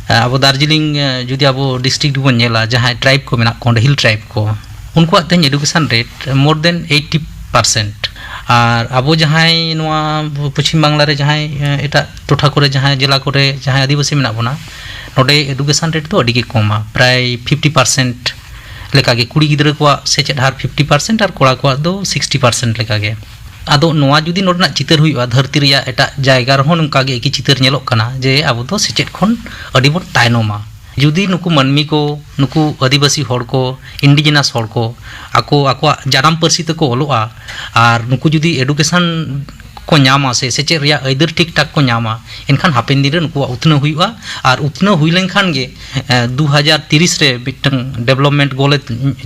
ᱟᱵᱚ ᱫᱟᱨᱡᱤᱞᱤᱝ, ᱡᱩᱫᱤ ᱟᱵᱚ ᱰᱤᱥᱴᱨᱤᱠᱴ ᱵᱚᱱ ᱧᱮᱞᱟ, ᱡᱟᱦᱟᱸᱭ ᱴᱨᱟᱭᱤᱵᱽ ᱠᱚ ᱢᱮᱱᱟᱜ ᱠᱚᱣᱟ ᱚᱸᱰᱮ, ᱦᱤᱞ ᱴᱨᱟᱭᱤᱵᱽ ᱠᱚ, ᱩᱱᱠᱩᱣᱟᱜ ᱛᱮᱦᱮᱧ education rate more than eighty percent᱾ ᱟᱨ ᱟᱵᱚ ᱡᱟᱦᱟᱸᱭ ᱱᱚᱣᱟ ᱯᱚᱪᱷᱤᱢ ᱵᱟᱝᱞᱟ ᱨᱮ ᱡᱟᱦᱟᱸᱭ, ᱮ, ᱮᱴᱟᱜ ᱴᱚᱴᱷᱟ ᱠᱚᱨᱮ ᱡᱟᱦᱟᱸᱭ ᱡᱮᱞᱟ ᱠᱚᱨᱮ ᱡᱟᱦᱟᱸᱭ ᱟᱹᱫᱤᱵᱟᱹᱥᱤ ᱢᱮᱱᱟᱜ ᱵᱚᱱᱟ, ᱱᱚᱰᱮ ᱮᱰᱩᱠᱮᱥᱚᱱ ᱨᱮᱴ ᱫᱚ ᱟᱹᱰᱤ ᱜᱮ ᱠᱚᱢᱟ, ᱯᱨᱟᱭ fifty percent ᱞᱮᱠᱟᱜᱮ᱾ ᱠᱩᱲᱤ ᱜᱤᱫᱽᱨᱟᱹ ᱠᱚᱣᱟᱜ ᱥᱮᱪᱮᱫ ᱦᱟᱨ fifty percent ᱟᱨ ᱠᱚᱲᱟ ᱠᱚᱣᱟᱜ ᱫᱚ sixty percent ᱞᱮᱠᱟᱜᱮ᱾ ᱟᱫᱚ ᱱᱚᱣᱟ ᱡᱩᱫᱤ ᱱᱚᱰᱮᱱᱟᱜ ᱪᱤᱛᱟᱹᱨ ᱦᱩᱭᱩᱜᱼᱟ, ᱫᱷᱟᱹᱨᱛᱤ ᱨᱮᱭᱟᱜ ᱮᱴᱟᱜ ᱡᱟᱭᱜᱟ ᱨᱮᱦᱚᱸ ᱱᱚᱝᱠᱟ ᱜᱮ ᱮᱠᱤ ᱪᱤᱛᱟᱹᱨ ᱧᱮᱞᱚᱜ ᱠᱟᱱᱟ ᱡᱮ ᱟᱵᱚ ᱫᱚ ᱥᱮᱪᱮᱫ ᱠᱷᱚᱱ ᱟᱹᱰᱤ ᱵᱚᱱ ᱛᱟᱭᱱᱚᱢᱟ᱾ ᱡᱩᱫᱤ ᱱᱩᱠᱩ ᱢᱟᱹᱱᱢᱤ ᱠᱚ, ᱱᱩᱠᱩ ᱟᱹᱫᱤᱵᱟᱹᱥᱤ ᱦᱚᱲ ᱠᱚ, ᱤᱱᱰᱤᱡᱤᱱᱟᱥ ᱦᱚᱲ ᱠᱚ, ᱟᱠᱚ ᱟᱠᱚᱣᱟᱜ ᱡᱟᱱᱟᱢ ᱯᱟᱹᱨᱥᱤ ᱛᱮᱠᱚ ᱚᱞᱚᱜᱼᱟ, ᱟᱨ ᱱᱩᱠᱩ ᱡᱩᱫᱤ ᱮᱰᱩᱠᱮᱥᱚᱱ ᱠᱚ ᱧᱟᱢᱟ ᱥᱮ ᱥᱮᱪᱮᱫ ᱨᱮᱭᱟᱜ ᱟᱹᱭᱫᱟᱹᱨ ᱴᱷᱤᱠ ᱴᱷᱟᱠ ᱠᱚ ᱧᱟᱢᱟ, ᱮᱱᱠᱷᱟᱱ ᱦᱟᱯᱮᱱ ᱫᱤᱱ ᱨᱮ ᱱᱩᱠᱩᱣᱟᱜ ᱩᱛᱱᱟᱹᱣ ᱦᱩᱭᱩᱜᱼᱟ᱾ ᱟᱨ ᱩᱛᱱᱟᱹᱣ ᱦᱩᱭ ᱞᱮᱱᱠᱷᱟᱱ ᱜᱮ, ᱮ, ᱫᱩ ᱦᱟᱡᱟᱨ ᱛᱤᱨᱤᱥ ᱨᱮ ᱢᱤᱫᱴᱟᱝ ᱰᱮᱵᱷᱞᱚᱯᱢᱮᱱᱴ ᱜᱳᱞ ᱮ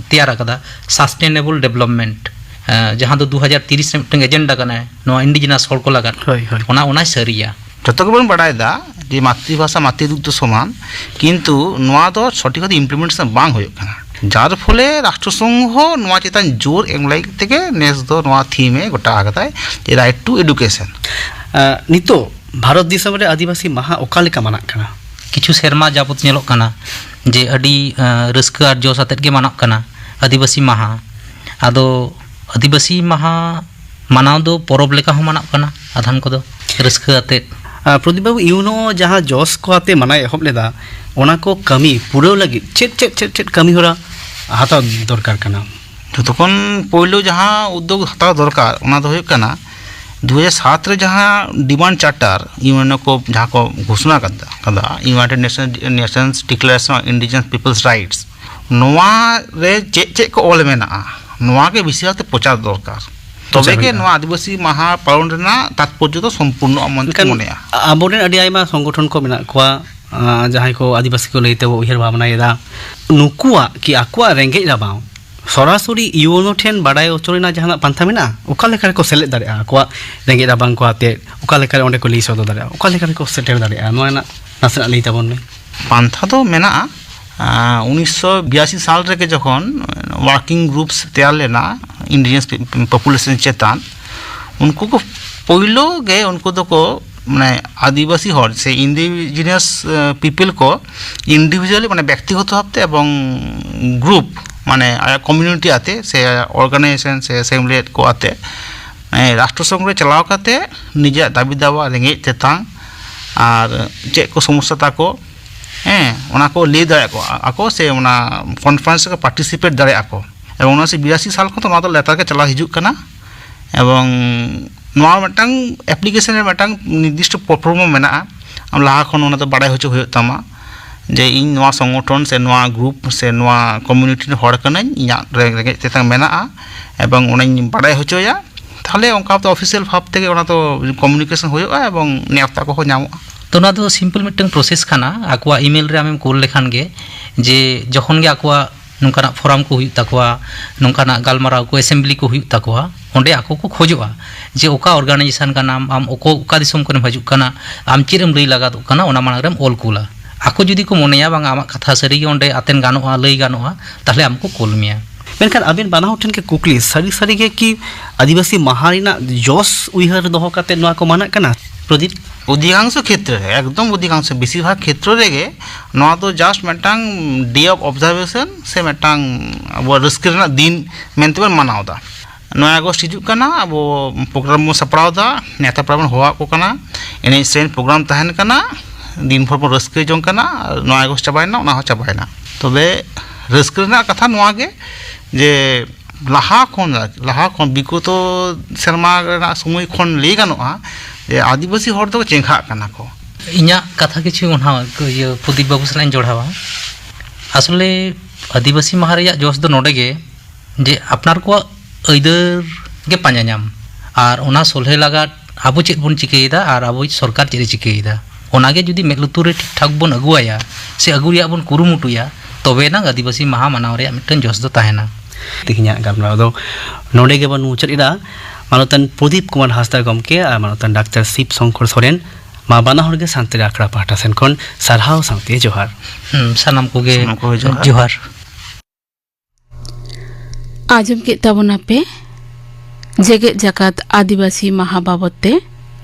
ᱛᱮᱭᱟᱨ ᱟᱠᱟᱫᱟ, ᱥᱟᱥᱴᱮᱱᱮᱵᱚᱞ ᱰᱮᱵᱷᱞᱚᱯᱢᱮᱱᱴ, ᱮ, ᱡᱟᱦᱟᱸ ᱫᱚ ᱫᱩ ᱦᱟᱡᱟᱨ ᱛᱤᱨᱤᱥ ᱨᱮ ᱢᱤᱫᱴᱟᱝ ᱮᱡᱮᱱᱰᱟ ᱠᱟᱱᱟ ᱱᱚᱣᱟ ᱤᱱᱰᱤᱡᱤᱱᱟᱥ ᱦᱚᱲ ᱠᱚ ᱞᱟᱜᱟᱫ᱾ ᱦᱳᱭ, ᱦᱳᱭ᱾ ᱚᱱᱟ, ᱚᱱᱟᱭ ᱥᱟᱹᱨᱤᱭᱟ᱾ ᱡᱚᱛᱚ ᱜᱮᱵᱚᱱ ᱵᱟᱲᱟᱭᱮᱫᱟ ᱡᱮ ᱢᱟᱛᱨᱤᱵᱷᱟᱥᱟ ᱢᱟᱛᱨᱤ ᱫᱩᱜᱽᱫᱷᱚ ᱥᱚᱢᱟᱱ, ᱠᱤᱱᱛᱩ ᱱᱚᱣᱟ ᱫᱚ ᱥᱚᱴᱷᱤᱠ ᱠᱟᱛᱮ ᱤᱢᱯᱞᱤᱢᱮᱱᱴᱮᱥᱚᱱ ᱵᱟᱝ ᱦᱩᱭᱩᱜ ᱠᱟᱱᱟ, ᱡᱟᱨ ᱯᱷᱚᱞᱮ ᱨᱟᱥᱴᱨᱚ ᱥᱚᱝᱜᱷᱚ ᱱᱚᱣᱟ ᱪᱮᱛᱟᱱ ᱡᱳᱨ ᱮᱢ ᱞᱟᱹᱜᱤᱫ ᱛᱮᱜᱮ ᱱᱮᱥ ᱫᱚ ᱱᱚᱣᱟ ᱛᱷᱤᱢ ᱮ ᱜᱚᱴᱟ ᱟᱠᱟᱫᱟᱭ, ᱡᱮ ᱨᱟᱭᱤᱴ ᱴᱩ ᱮᱰᱩᱠᱮᱥᱚᱱ᱾ ᱱᱤᱛᱚᱜ ᱵᱷᱟᱨᱚᱛ ᱫᱤᱥᱚᱢ ᱨᱮ ᱟᱹᱫᱤᱵᱟᱹᱥᱤ ᱢᱟᱦᱟ ᱚᱠᱟ ᱞᱮᱠᱟ ᱢᱟᱱᱟᱜ ᱠᱟᱱᱟ? ᱠᱤᱪᱷᱩ ᱥᱮᱨᱢᱟ ᱡᱟᱵᱚᱛ ᱧᱮᱞᱚᱜ ᱠᱟᱱᱟ ᱡᱮ ᱟᱹᱰᱤ, ᱟᱸ, ᱨᱟᱹᱥᱠᱟᱹ ᱟᱨ ᱡᱚᱥ ᱟᱛᱮᱫ ᱜᱮ ᱢᱟᱱᱟᱜ ᱠᱟᱱᱟ ᱟᱹᱫᱤᱵᱟᱹᱥᱤ ᱢᱟᱦᱟ᱾ ᱟᱫᱚ ᱟᱹᱫᱤᱵᱟᱹᱥᱤ ᱢᱟᱦᱟ ᱢᱟᱱᱟᱣ ᱫᱚ ᱯᱚᱨᱚᱵᱽ ᱞᱮᱠᱟ ᱦᱚᱸ ᱢᱟᱱᱟᱜ ᱠᱟᱱᱟ ᱟᱫᱷᱟᱱ ᱠᱚᱫᱚ, ᱨᱟᱹᱥᱠᱟᱹ ᱟᱛᱮᱫ᱾ ᱟᱨ ᱯᱨᱚᱫᱤᱯ ᱵᱟᱹᱵᱩ, ᱤᱭᱩᱱᱳ ᱡᱟᱦᱟᱸ ᱡᱚᱥ ᱠᱚ ᱟᱛᱮ ᱢᱟᱱᱟᱣ ᱮᱦᱚᱵ ᱞᱮᱫᱟ, ᱚᱱᱟ ᱠᱚ ᱠᱟᱹᱢᱤ ᱯᱩᱨᱟᱹᱣ ᱞᱟᱹᱜᱤᱫ ᱪᱮᱫ ᱪᱮᱫ ᱪᱮᱫ ᱪᱮᱫ ᱠᱟᱹᱢᱤ ᱦᱚᱨᱟ ᱦᱟᱛᱟᱣ ᱫᱚᱨᱠᱟᱨ ᱠᱟᱱᱟ? ᱡᱚᱛᱚ ᱠᱷᱚᱱ ᱯᱳᱭᱞᱳ ᱡᱟᱦᱟᱸ ᱩᱫᱽᱫᱳᱜᱽ ᱦᱟᱛᱟᱣ ᱫᱚᱨᱠᱟᱨ, ᱚᱱᱟ ᱫᱚ ᱦᱩᱭᱩᱜ ᱠᱟᱱᱟ, ᱫᱩ ᱦᱟᱡᱟᱨ ᱥᱟᱛ ᱨᱮ ᱡᱟᱦᱟᱸ ᱰᱤᱢᱟᱱᱰ ᱪᱟᱨᱴᱟᱨ ᱤᱭᱩᱱᱮᱱᱳ ᱠᱚ ᱡᱟᱦᱟᱸ ᱠᱚ ᱜᱷᱳᱥᱚᱱᱟ ᱠᱟᱫᱟ, ᱠᱟᱫᱟ, United Nations, Nations Declaration of Indigenous People's Rights, ᱱᱚᱣᱟ ᱨᱮ ᱪᱮᱫ ᱪᱮᱫ ᱠᱚ ᱚᱞ ᱢᱮᱱᱟᱜᱼᱟ, ᱱᱚᱣᱟ ᱜᱮ ᱵᱮᱥᱤᱨ ᱵᱷᱟᱜᱽ ᱛᱮ ᱯᱨᱚᱪᱟᱨ ᱫᱚᱨᱠᱟᱨ᱾ ᱛᱚᱵᱮ ᱯᱨᱚᱪᱟᱨ ᱜᱮ ᱦᱩᱭᱩᱜᱼᱟ᱾ ᱱᱚᱣᱟ ᱟᱹᱫᱤᱵᱟᱹᱥᱤ ᱢᱟᱦᱟ ᱯᱟᱞᱚᱱ ᱨᱮᱱᱟᱜ ᱛᱟᱛᱯᱚᱨᱡᱚ ᱫᱚ ᱥᱚᱢᱯᱩᱨᱱᱚᱜᱼᱟ ᱢᱮᱱᱛᱮ ᱢᱮᱱᱠᱷᱟᱱ ᱢᱚᱱᱮᱜᱼᱟ᱾ ᱟᱵᱚᱨᱮᱱ ᱟᱹᱰᱤ ᱟᱭᱢᱟ ᱥᱚᱝᱜᱚᱴᱷᱚᱱ ᱠᱚ ᱢᱮᱱᱟᱜ ᱠᱚᱣᱟ, ᱟᱸ, ᱡᱟᱦᱟᱸᱭ ᱠᱚ ᱟᱹᱫᱤᱵᱟᱹᱥᱤ ᱠᱚ ᱞᱟᱹᱭ ᱛᱮᱵᱚ ᱩᱭᱦᱟᱹᱨ ᱵᱷᱟᱵᱽᱱᱟᱭᱮᱫᱟ, ᱱᱩᱠᱩᱣᱟᱜ ᱠᱤ ᱟᱠᱚᱣᱟᱜ ᱨᱮᱸᱜᱮᱡ ᱨᱟᱵᱟᱝ ᱥᱚᱨᱟᱥᱚᱨᱤ ᱤᱭᱩᱱᱳ ᱴᱷᱮᱱ ᱵᱟᱰᱟᱭ ᱦᱚᱪᱚ ᱨᱮᱱᱟᱜ ᱡᱟᱦᱟᱱᱟᱜ ᱯᱟᱱᱛᱷᱟ ᱢᱮᱱᱟᱜᱼᱟ? ᱚᱠᱟ ᱞᱮᱠᱟ ᱨᱮᱠᱚ ᱥᱮᱞᱮᱫ ᱫᱟᱲᱮᱭᱟᱜᱼᱟ ᱟᱠᱚᱣᱟᱜ ᱨᱮᱸᱜᱮᱡ ᱨᱟᱵᱟᱝ ᱠᱚ ᱟᱛᱮᱫ? ᱚᱠᱟ ᱞᱮᱠᱟ ᱨᱮ ᱚᱸᱰᱮ ᱠᱚ ᱞᱟᱹᱭ ᱥᱚᱫᱚᱨ ᱫᱟᱲᱮᱭᱟᱜᱼᱟ? ᱚᱠᱟ ᱞᱮᱠᱟ ᱨᱮᱠᱚ ᱥᱮᱴᱮᱨ ᱫᱟᱲᱮᱭᱟᱜᱼᱟ? ᱱᱚᱣᱟ ᱨᱮᱱᱟᱜ ᱱᱟᱥᱮᱱᱟᱜ ᱞᱟᱹᱭ ᱛᱟᱵᱚᱱ ᱢᱮ᱾ ᱯᱟᱱᱛᱷᱟ ᱫᱚ ᱢᱮᱱᱟᱜᱼᱟ᱾ ᱟᱸ, ᱩᱱᱤᱥᱥᱚ ᱵᱤᱨᱟᱥᱤ ᱥᱟᱞ ᱨᱮᱜᱮ ᱡᱚᱠᱷᱚᱱ ᱣᱟᱨᱠᱤᱝ ᱜᱨᱩᱯᱥ ᱛᱮᱭᱟᱨ ᱞᱮᱱᱟ ᱤᱱᱰᱤᱡᱤᱱᱟᱥ ᱯᱚᱯᱩᱞᱮᱥᱚᱱ ᱪᱮᱛᱟᱱ, ᱩᱱᱠᱩ ᱠᱚ ᱯᱳᱭᱞᱳ ᱜᱮ ᱩᱱᱠᱩ ᱫᱚᱠᱚ, ᱢᱟᱱᱮ, ᱟᱹᱫᱤᱵᱟᱹᱥᱤ ᱦᱚᱲ ᱥᱮ ᱤᱱᱰᱤᱡᱤᱱᱟᱥ, ᱟᱸ, ᱯᱤᱯᱤᱞ ᱠᱚ ᱤᱱᱰᱤᱵᱷᱤᱡᱩᱣᱟᱞᱤ, ᱢᱟᱱᱮ, ᱵᱮᱠᱛᱤᱜᱚᱛᱚ ᱵᱷᱟᱵᱛᱮ ᱮᱵᱚᱝ ᱜᱨᱩᱯ, ᱢᱟᱱᱮ, ᱟᱭᱟᱜ ᱠᱚᱢᱤᱭᱩᱱᱤᱴᱤ ᱟᱛᱮ ᱥᱮ ᱚᱨᱜᱟᱱᱟᱭᱡᱮᱥᱚᱱ ᱥᱮ ᱥᱮᱢᱞᱮᱫ ᱠᱚ ᱟᱛᱮ, ᱢᱟᱱᱮ, ᱨᱟᱥᱴᱨᱚ ᱥᱚᱝᱜᱷ ᱨᱮ ᱪᱟᱞᱟᱣ ᱠᱟᱛᱮ ᱱᱤᱡᱮᱨᱟᱜ ᱫᱟᱹᱵᱤ ᱫᱟᱵᱟ, ᱨᱮᱸᱜᱮᱡ ᱛᱮᱛᱟᱝ ᱟᱨ ᱪᱮᱫ ᱠᱚ ᱥᱚᱢᱚᱥᱥᱟ ᱛᱟᱠᱚ, ᱦᱮᱸ, ᱚᱱᱟ ᱠᱚ ᱞᱟᱹᱭ ᱫᱟᱲᱮᱭᱟᱜ ᱠᱚ ᱟᱠᱚ ᱥᱮ ᱚᱱᱟ ᱠᱚᱱᱯᱷᱟᱨᱮᱱᱥ ᱨᱮᱠᱚ ᱯᱟᱨᱴᱤᱥᱤᱯᱮᱴ ᱫᱟᱲᱮᱭᱟᱜᱼᱟ ᱠᱚ᱾ ᱮᱵᱚᱝ ᱩᱱᱤᱥᱥᱚ ᱵᱤᱨᱟᱥᱤ ᱥᱟᱞ ᱠᱷᱚᱱ ᱫᱚ ᱱᱚᱣᱟ ᱫᱚ ᱞᱮᱛᱟᱲ ᱜᱮ ᱪᱟᱞᱟᱣ ᱦᱤᱡᱩᱜ ᱠᱟᱱᱟ᱾ ᱮᱵᱚᱝ ᱱᱚᱣᱟ ᱢᱤᱫᱴᱟᱝ ᱮᱯᱞᱤᱠᱮᱥᱚᱱ ᱨᱮ ᱢᱤᱫᱴᱟᱝ ᱱᱤᱨᱫᱤᱥᱴᱚ ᱯᱨᱚᱯᱷᱚᱨᱢ ᱢᱮᱱᱟᱜᱼᱟ, ᱟᱢ ᱞᱟᱦᱟ ᱠᱷᱚᱱ ᱚᱱᱟ ᱫᱚ ᱵᱟᱲᱟᱭ ᱦᱚᱪᱚ ᱦᱩᱭᱩᱜ ᱛᱟᱢᱟ᱾ ᱡᱮ ᱤᱧ ᱱᱚᱣᱟ ᱥᱚᱝᱜᱚᱴᱷᱚᱱ ᱥᱮ ᱱᱚᱣᱟ ᱜᱨᱩᱯ ᱥᱮ ᱱᱚᱣᱟ ᱠᱚᱢᱤᱭᱩᱱᱤᱴᱤ ᱨᱮᱱ ᱦᱚᱲ ᱠᱟᱹᱱᱟᱹᱧ, ᱤᱧᱟᱹᱜ ᱨᱮ-, ᱨᱮᱸᱜᱮᱡ ᱛᱮᱛᱟᱝ ᱢᱮᱱᱟᱜᱼᱟ ᱮᱵᱚᱝ ᱚᱱᱟᱧ ᱵᱟᱰᱟᱭ ᱦᱚᱪᱚᱭᱟ, ᱛᱟᱦᱚᱞᱮ ᱚᱱᱠᱟ ᱫᱚ ᱚᱯᱷᱤᱥᱤᱭᱟᱞ ᱵᱷᱟᱵᱽ ᱛᱮᱜᱮ ᱚᱱᱟ ᱫᱚ ᱠᱚᱢᱤᱭᱩᱱᱤᱠᱮᱥᱚᱱ ᱦᱩᱭᱩᱜᱼᱟ ᱮᱵᱚᱝ ᱱᱮᱣᱛᱟ ᱠᱚᱦᱚᱸ ᱧᱟᱢᱚᱜᱼᱟ᱾ ᱛᱚ, ᱱᱚᱣᱟ ᱫᱚ ᱥᱤᱢᱯᱮᱞ ᱢᱤᱫᱴᱟᱝ ᱯᱨᱚᱥᱮᱥ ᱠᱟᱱᱟ᱾ ᱟᱠᱚᱣᱟᱜ ᱤᱢᱮᱞ ᱨᱮ ᱟᱢᱮᱢ ᱠᱩᱞ ᱞᱮᱠᱷᱟᱱ ᱜᱮ, ᱡᱮ ᱡᱚᱠᱷᱚᱱ ᱜᱮ ᱟᱠᱚᱣᱟᱜ ᱱᱚᱝᱠᱟᱱᱟᱜ ᱯᱷᱚᱨᱟᱢ ᱠᱚ ᱦᱩᱭᱩᱜ ᱛᱟᱠᱚᱣᱟ, ᱱᱚᱝᱠᱟᱱᱟᱜ ᱜᱟᱞᱢᱟᱨᱟᱣ ᱠᱚ, ᱮᱥᱮᱢᱵᱞᱤ ᱠᱚ ᱦᱩᱭᱩᱜ ᱛᱟᱠᱚᱣᱟ, ᱚᱸᱰᱮ ᱟᱠᱚ ᱠᱚ ᱠᱷᱚᱡᱚᱜᱼᱟ ᱡᱮ ᱚᱠᱟ ᱚᱨᱜᱟᱱᱟᱭᱡᱮᱥᱚᱱ ᱠᱟᱱᱟᱢ, ᱟᱢ ᱚᱠᱚ-, ᱚᱠᱟ ᱫᱤᱥᱚᱢ ᱠᱷᱚᱱᱮᱢ ᱦᱤᱡᱩᱜ ᱠᱟᱱᱟ, ᱟᱢ ᱪᱮᱫ ᱮᱢ ᱞᱟᱹᱭ ᱞᱟᱜᱟᱫᱚᱜ ᱠᱟᱱᱟ, ᱚᱱᱟ ᱢᱟᱲᱟᱝ ᱨᱮᱢ ᱚᱞ ᱠᱩᱞᱟ᱾ ᱟᱠᱚ ᱡᱩᱫᱤ ᱠᱚ ᱢᱚᱱᱮᱭᱟ ᱵᱟᱝ ᱟᱢᱟᱜ ᱠᱟᱛᱷᱟ ᱥᱟᱹᱨᱤᱜᱮ ᱚᱸᱰᱮ ᱟᱛᱮᱱ ᱜᱟᱱᱚᱜᱼᱟ, ᱞᱟᱹᱭ ᱜᱟᱱᱚᱜᱼᱟ, ᱛᱟᱦᱚᱞᱮ ᱟᱢ ᱠᱚ ᱠᱚᱞ ᱢᱮᱭᱟ᱾ ᱢᱮᱱᱠᱷᱟᱱ ᱟᱵᱮᱱ ᱵᱟᱱᱟ ᱦᱚᱲ ᱴᱷᱮᱱ ᱜᱮ ᱠᱩᱠᱞᱤ, ᱥᱟᱹᱨᱤ ᱥᱟᱹᱨᱤ ᱜᱮ ᱠᱤ ᱟᱹᱫᱤᱵᱟᱹᱥᱤ ᱢᱟᱦᱟ ᱨᱮᱱᱟᱜ ᱡᱚᱥ ᱩᱭᱦᱟᱹᱨ ᱫᱚᱦᱚ ᱠᱟᱛᱮ ᱱᱚᱣᱟ ᱠᱚ ᱢᱟᱱᱟᱜ ᱠᱟᱱᱟ, ᱯᱨᱚᱫᱤᱯ? ᱚᱫᱷᱤᱠᱟᱝᱥᱚ ᱠᱷᱮᱛᱨᱮ ᱨᱮ, ᱮᱠᱫᱚᱢ ᱚᱫᱷᱤᱠᱟᱝᱥᱚ, ᱵᱮᱥᱤᱨ ᱵᱷᱟᱜᱽ ᱠᱷᱮᱛᱨᱚ ᱨᱮᱜᱮ ᱱᱚᱣᱟ ᱫᱚ ᱡᱟᱥᱴ ᱢᱤᱫᱴᱟᱝ ᱰᱮ ᱚᱯᱷ ᱚᱵᱡᱟᱨᱵᱷᱮᱥᱚᱱ ᱥᱮ ᱢᱤᱫᱴᱟᱝ ᱟᱵᱚᱣᱟᱜ ᱨᱟᱹᱥᱠᱟᱹ ᱨᱮᱱᱟᱜ ᱫᱤᱱ ᱢᱮᱱᱛᱮ ᱵᱚᱱ ᱢᱟᱱᱟᱣ ᱮᱫᱟ᱾ ᱱᱚᱭ ᱟᱜᱚᱥᱴ ᱦᱤᱡᱩᱜ ᱠᱟᱱᱟ, ᱟᱵᱚ ᱯᱨᱳᱜᱨᱟᱢ ᱵᱚᱱ ᱥᱟᱯᱲᱟᱣ ᱮᱫᱟ, ᱱᱮᱣᱛᱟ ᱯᱮᱲᱟ ᱵᱚᱱ ᱦᱚᱦᱚᱣᱟᱫ ᱠᱚ ᱠᱟᱱᱟ, ᱮᱱᱮᱡ ᱥᱮᱨᱮᱧ ᱯᱨᱳᱜᱨᱟᱢ ᱛᱟᱦᱮᱱ ᱠᱟᱱᱟ, ᱫᱤᱱ ᱵᱷᱳᱨ ᱵᱚᱱ ᱨᱟᱹᱥᱠᱟᱹ ᱡᱚᱝ ᱠᱟᱱᱟ᱾ ᱟᱨ ᱱᱚᱭ ᱟᱜᱚᱥᱴ ᱪᱟᱵᱟᱭᱮᱱᱟ, ᱚᱱᱟ ᱦᱚᱸ ᱪᱟᱵᱟᱭᱮᱱᱟ᱾ ᱛᱚᱵᱮ ᱨᱟᱹᱥᱠᱟᱹ ᱨᱮᱱᱟᱜ ᱠᱟᱛᱷᱟ ᱱᱚᱣᱟ ᱜᱮ ᱡᱮ ᱞᱟᱦᱟ ᱠᱷᱚᱱ, ᱞᱟᱦᱟ ᱠᱷᱚᱱ ᱵᱤᱜᱚᱛᱚ ᱥᱮᱨᱢᱟ ᱨᱮᱱᱟᱜ ᱥᱚᱢᱚᱭ ᱠᱷᱚᱱ ᱞᱟᱹᱭ ᱜᱟᱱᱚᱜᱼᱟ ᱡᱮ ᱟᱹᱫᱤᱵᱟᱹᱥᱤ ᱦᱚᱲ ᱫᱚ ᱪᱮᱸᱜᱷᱟᱜ ᱠᱟᱱᱟ ᱠᱚ᱾ ᱤᱧᱟᱹᱜ ᱠᱟᱛᱷᱟ ᱠᱤᱪᱷᱩ ᱚᱱᱟ, ᱤᱭᱟᱹ, ᱯᱨᱚᱫᱤᱯ ᱵᱟᱹᱵᱩ ᱥᱟᱞᱟᱜ ᱤᱧ ᱡᱚᱲᱟᱣᱟ᱾ ᱟᱥᱚᱞᱮ ᱟᱹᱫᱤᱵᱟᱹᱥᱤ ᱢᱟᱦᱟ ᱨᱮᱭᱟᱜ ᱡᱚᱥ ᱫᱚ ᱱᱚᱰᱮ ᱜᱮ ᱡᱮ ᱟᱯᱱᱟᱨ ᱠᱚᱣᱟᱜ ᱟᱹᱭᱫᱟᱹᱨ ᱜᱮ ᱯᱟᱸᱡᱟ ᱧᱟᱢ, ᱟᱨ ᱚᱱᱟ ᱥᱚᱞᱦᱮ ᱞᱟᱜᱟᱫ ᱟᱵᱚ ᱪᱮᱫ ᱵᱚᱱ ᱪᱤᱠᱟᱹᱭᱮᱫᱟ ᱟᱨ ᱟᱵᱚᱭᱤᱡ ᱥᱚᱨᱠᱟᱨ ᱪᱮᱫ ᱮ ᱪᱤᱠᱟᱹᱭᱮᱫᱟ, ᱚᱱᱟᱜᱮ ᱡᱩᱫᱤ ᱢᱮᱫ ᱞᱩᱛᱩᱨ ᱨᱮ ᱴᱷᱤᱠ ᱴᱷᱟᱠ ᱵᱚᱱ ᱟᱹᱜᱩᱣᱟᱭᱟ ᱥᱮ ᱟᱹᱜᱩ ᱨᱮᱭᱟᱜ ᱵᱚᱱ ᱠᱩᱨᱩᱢᱩᱴᱩᱭᱟ, ᱛᱚᱵᱮ ᱮᱱᱟᱝ ᱟᱹᱫᱤᱵᱟᱹᱥᱤ ᱢᱟᱦᱟ ᱢᱟᱱᱟᱣ ᱨᱮᱭᱟᱜ ᱢᱤᱫᱴᱟᱝ ᱡᱚᱥ ᱫᱚ ᱛᱟᱦᱮᱱᱟ᱾ ᱛᱮᱦᱮᱧᱟᱜ ᱜᱟᱞᱢᱟᱨᱟᱣ ᱫᱚ ᱱᱚᱰᱮ ᱜᱮᱵᱚᱱ ᱢᱩᱪᱟᱹᱫ ᱮᱫᱟ᱾ ᱢᱟᱱᱚᱛᱟᱱ ᱯᱨᱚᱫᱤᱯ ᱠᱩᱢᱟᱨ ᱦᱟᱸᱥᱫᱟ ᱜᱚᱢᱠᱮ ᱟᱨ ᱢᱟᱱᱚᱛᱟᱱ ᱰᱟᱠᱛᱟᱨ ᱥᱤᱵ ᱥᱚᱝᱠᱚᱨ ᱥᱚᱨᱮᱱ, ᱢᱟ ᱵᱟᱱᱟ ᱦᱚᱲ ᱜᱮ ᱥᱟᱱᱛᱟᱲᱤ ᱟᱠᱷᱲᱟ ᱯᱟᱦᱴᱟ ᱥᱮᱱ ᱠᱷᱚᱱ ᱥᱟᱨᱦᱟᱣ ᱥᱟᱶᱛᱮ ᱡᱚᱦᱟᱨ᱾ ᱦᱩᱸ, ᱥᱟᱱᱟᱢ ᱠᱚᱜᱮ ᱥᱟᱱᱟᱢ ᱠᱚᱜᱮ ᱡᱚᱦᱟᱨ᱾ ᱡᱚᱦᱟᱨ᱾ ᱟᱸᱡᱚᱢ ᱠᱮᱫ ᱛᱟᱵᱚᱱᱟᱯᱮ ᱡᱮᱜᱮᱛ ᱡᱟᱠᱟᱛ ᱟᱹᱫᱤᱵᱟᱹᱥᱤ ᱢᱟᱦᱟ ᱵᱟᱵᱚᱫ ᱛᱮ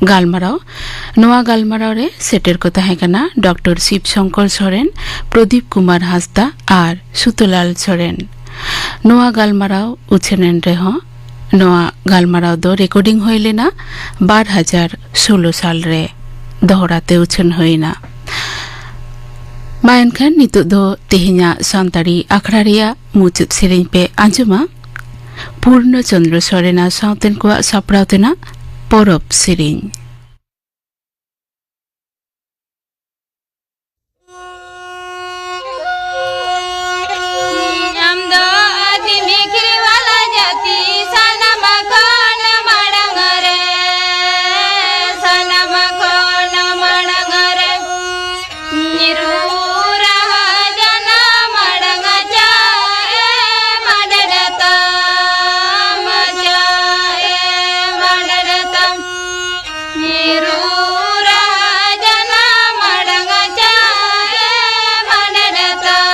ᱜᱟᱞᱢᱟᱨᱟᱣ᱾ ᱱᱚᱣᱟ ᱜᱟᱞᱢᱟᱨᱟᱣ ᱨᱮ ᱥᱮᱴᱮᱨ ᱠᱚ ᱛᱟᱦᱮᱸ ᱠᱟᱱᱟ ᱰᱚᱠᱴᱚᱨ ᱥᱤᱵ ᱥᱚᱝᱠᱚᱨ ᱥᱚᱨᱮᱱ, ᱯᱨᱚᱫᱤᱯ ᱠᱩᱢᱟᱨ ᱦᱟᱸᱥᱫᱟ ᱟᱨ ᱥᱩᱛᱚᱞᱟᱞ ᱥᱚᱨᱮᱱ᱾ ᱱᱚᱣᱟ ᱜᱟᱞᱢᱟᱨᱟᱣ ᱩᱪᱷᱟᱹᱱ ᱮᱱ ᱨᱮᱦᱚᱸ, ᱱᱚᱣᱟ ᱜᱟᱞᱢᱟᱨᱟᱣ ᱫᱚ ᱨᱮᱠᱚᱨᱰᱤᱝ ᱦᱩᱭ ᱞᱮᱱᱟ ᱵᱟᱨ ᱦᱟᱡᱟᱨ ᱥᱳᱞᱳ ᱥᱟᱞ ᱨᱮ ᱫᱚᱦᱲᱟ ᱛᱮ ᱩᱪᱷᱟᱹᱱ ᱦᱩᱭ ᱮᱱᱟ᱾ ᱢᱟ ᱮᱱᱠᱷᱟᱱ ᱱᱤᱛᱚᱜ ᱫᱚ ᱛᱮᱦᱮᱧᱟᱜ ᱥᱟᱱᱛᱟᱲᱤ ᱟᱠᱷᱲᱟ ᱨᱮᱭᱟᱜ ᱢᱩᱪᱟᱹᱫ ᱥᱮᱨᱮᱧ ᱯᱮ ᱟᱸᱡᱚᱢᱟ᱾ ᱯᱩᱨᱱᱚ ᱪᱚᱱᱫᱨᱚ ᱥᱚᱨᱮᱱᱟᱜ ᱥᱟᱶᱛᱮᱱ ᱠᱚᱣᱟᱜ ᱥᱟᱯᱲᱟᱣ ᱛᱮᱱᱟᱜ ᱯᱚᱨᱚᱵᱽ ᱥᱮᱨᱮᱧ᱾ ᱥᱟᱱᱟᱢ ᱠᱷᱚᱱ ᱢᱟᱲᱟᱝ ᱨᱮ, ᱥᱟᱱᱟᱢ ᱠᱷᱚᱱ ᱢᱟᱲᱟᱝ ᱨᱮ, ᱧᱤᱨᱩ ᱨᱟᱦᱟ ᱡᱟᱱᱟᱢ ᱟᱲᱟᱝ ᱪᱟᱭ ᱢᱟᱰᱮᱨ ᱛᱟᱢ, ᱪᱟᱭ ᱢᱟᱰᱮᱨ ᱛᱟᱢ᱾ ᱧᱤᱨᱩ ᱨᱟᱦᱟ ᱡᱟᱱᱟᱢ ᱟᱲᱟᱝ ᱪᱟᱭ ᱢᱟᱰᱮᱨ ᱛᱟᱢ᱾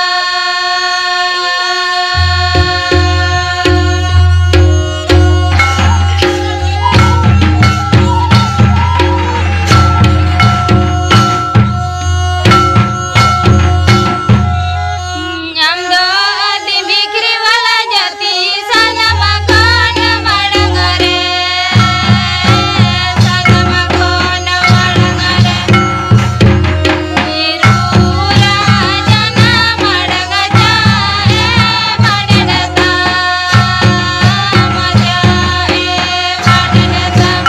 ᱟᱢ ᱫᱚ ᱟᱹᱫᱤᱢ ᱵᱷᱤᱠᱷᱨᱤ ᱵᱟᱞᱟ ᱡᱟᱹᱛᱤ ᱥᱟᱱᱟᱢ ᱠᱷᱚᱱ ᱢᱟᱲᱟᱝ ᱨᱮ, ᱥᱟᱱᱟᱢ ᱠᱷᱚᱱ ᱢᱟᱲᱟᱝ ᱨᱮ᱾ ᱤᱨᱩ ᱨᱟᱡᱟᱱᱟ ᱢᱟᱲᱟᱝ ᱪᱟᱭ ᱢᱟᱰᱮᱨ ᱛᱟᱢ, ᱪᱟᱭ ᱢᱟᱰᱮᱨ ᱛᱟᱢ᱾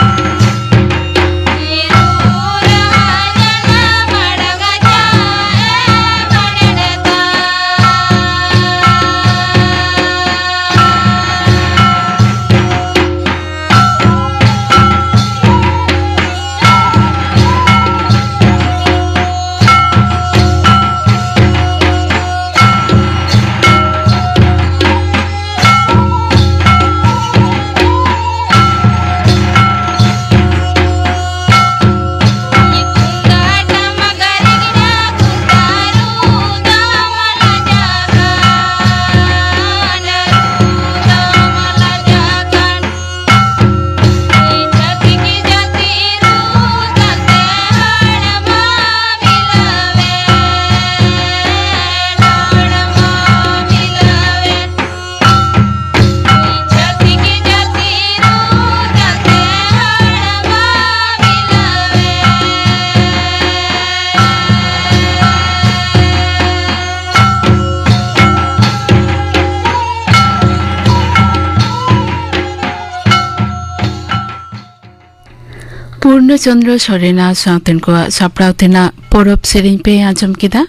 ᱯᱩᱨᱱᱚ ᱪᱚᱱᱫᱨᱚ ᱥᱚᱨᱮᱱᱟᱜ ᱥᱟᱶᱛᱮᱱ ᱠᱚᱣᱟᱜ ᱥᱟᱯᱲᱟᱣ ᱛᱮᱱᱟᱜ ᱯᱚᱨᱚᱵᱽ ᱥᱮᱨᱮᱧ ᱯᱮ ᱟᱸᱡᱚᱢ ᱠᱮᱫᱟ᱾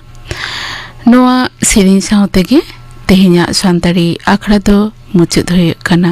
ᱱᱚᱣᱟ ᱥᱮᱨᱮᱧ ᱥᱟᱶ ᱛᱮᱜᱮ ᱛᱮᱦᱮᱧᱟᱜ ᱥᱟᱱᱛᱟᱲᱤ ᱟᱠᱷᱲᱟ ᱫᱚ ᱢᱩᱪᱟᱹᱫ ᱦᱩᱭᱩᱜ ᱠᱟᱱᱟ᱾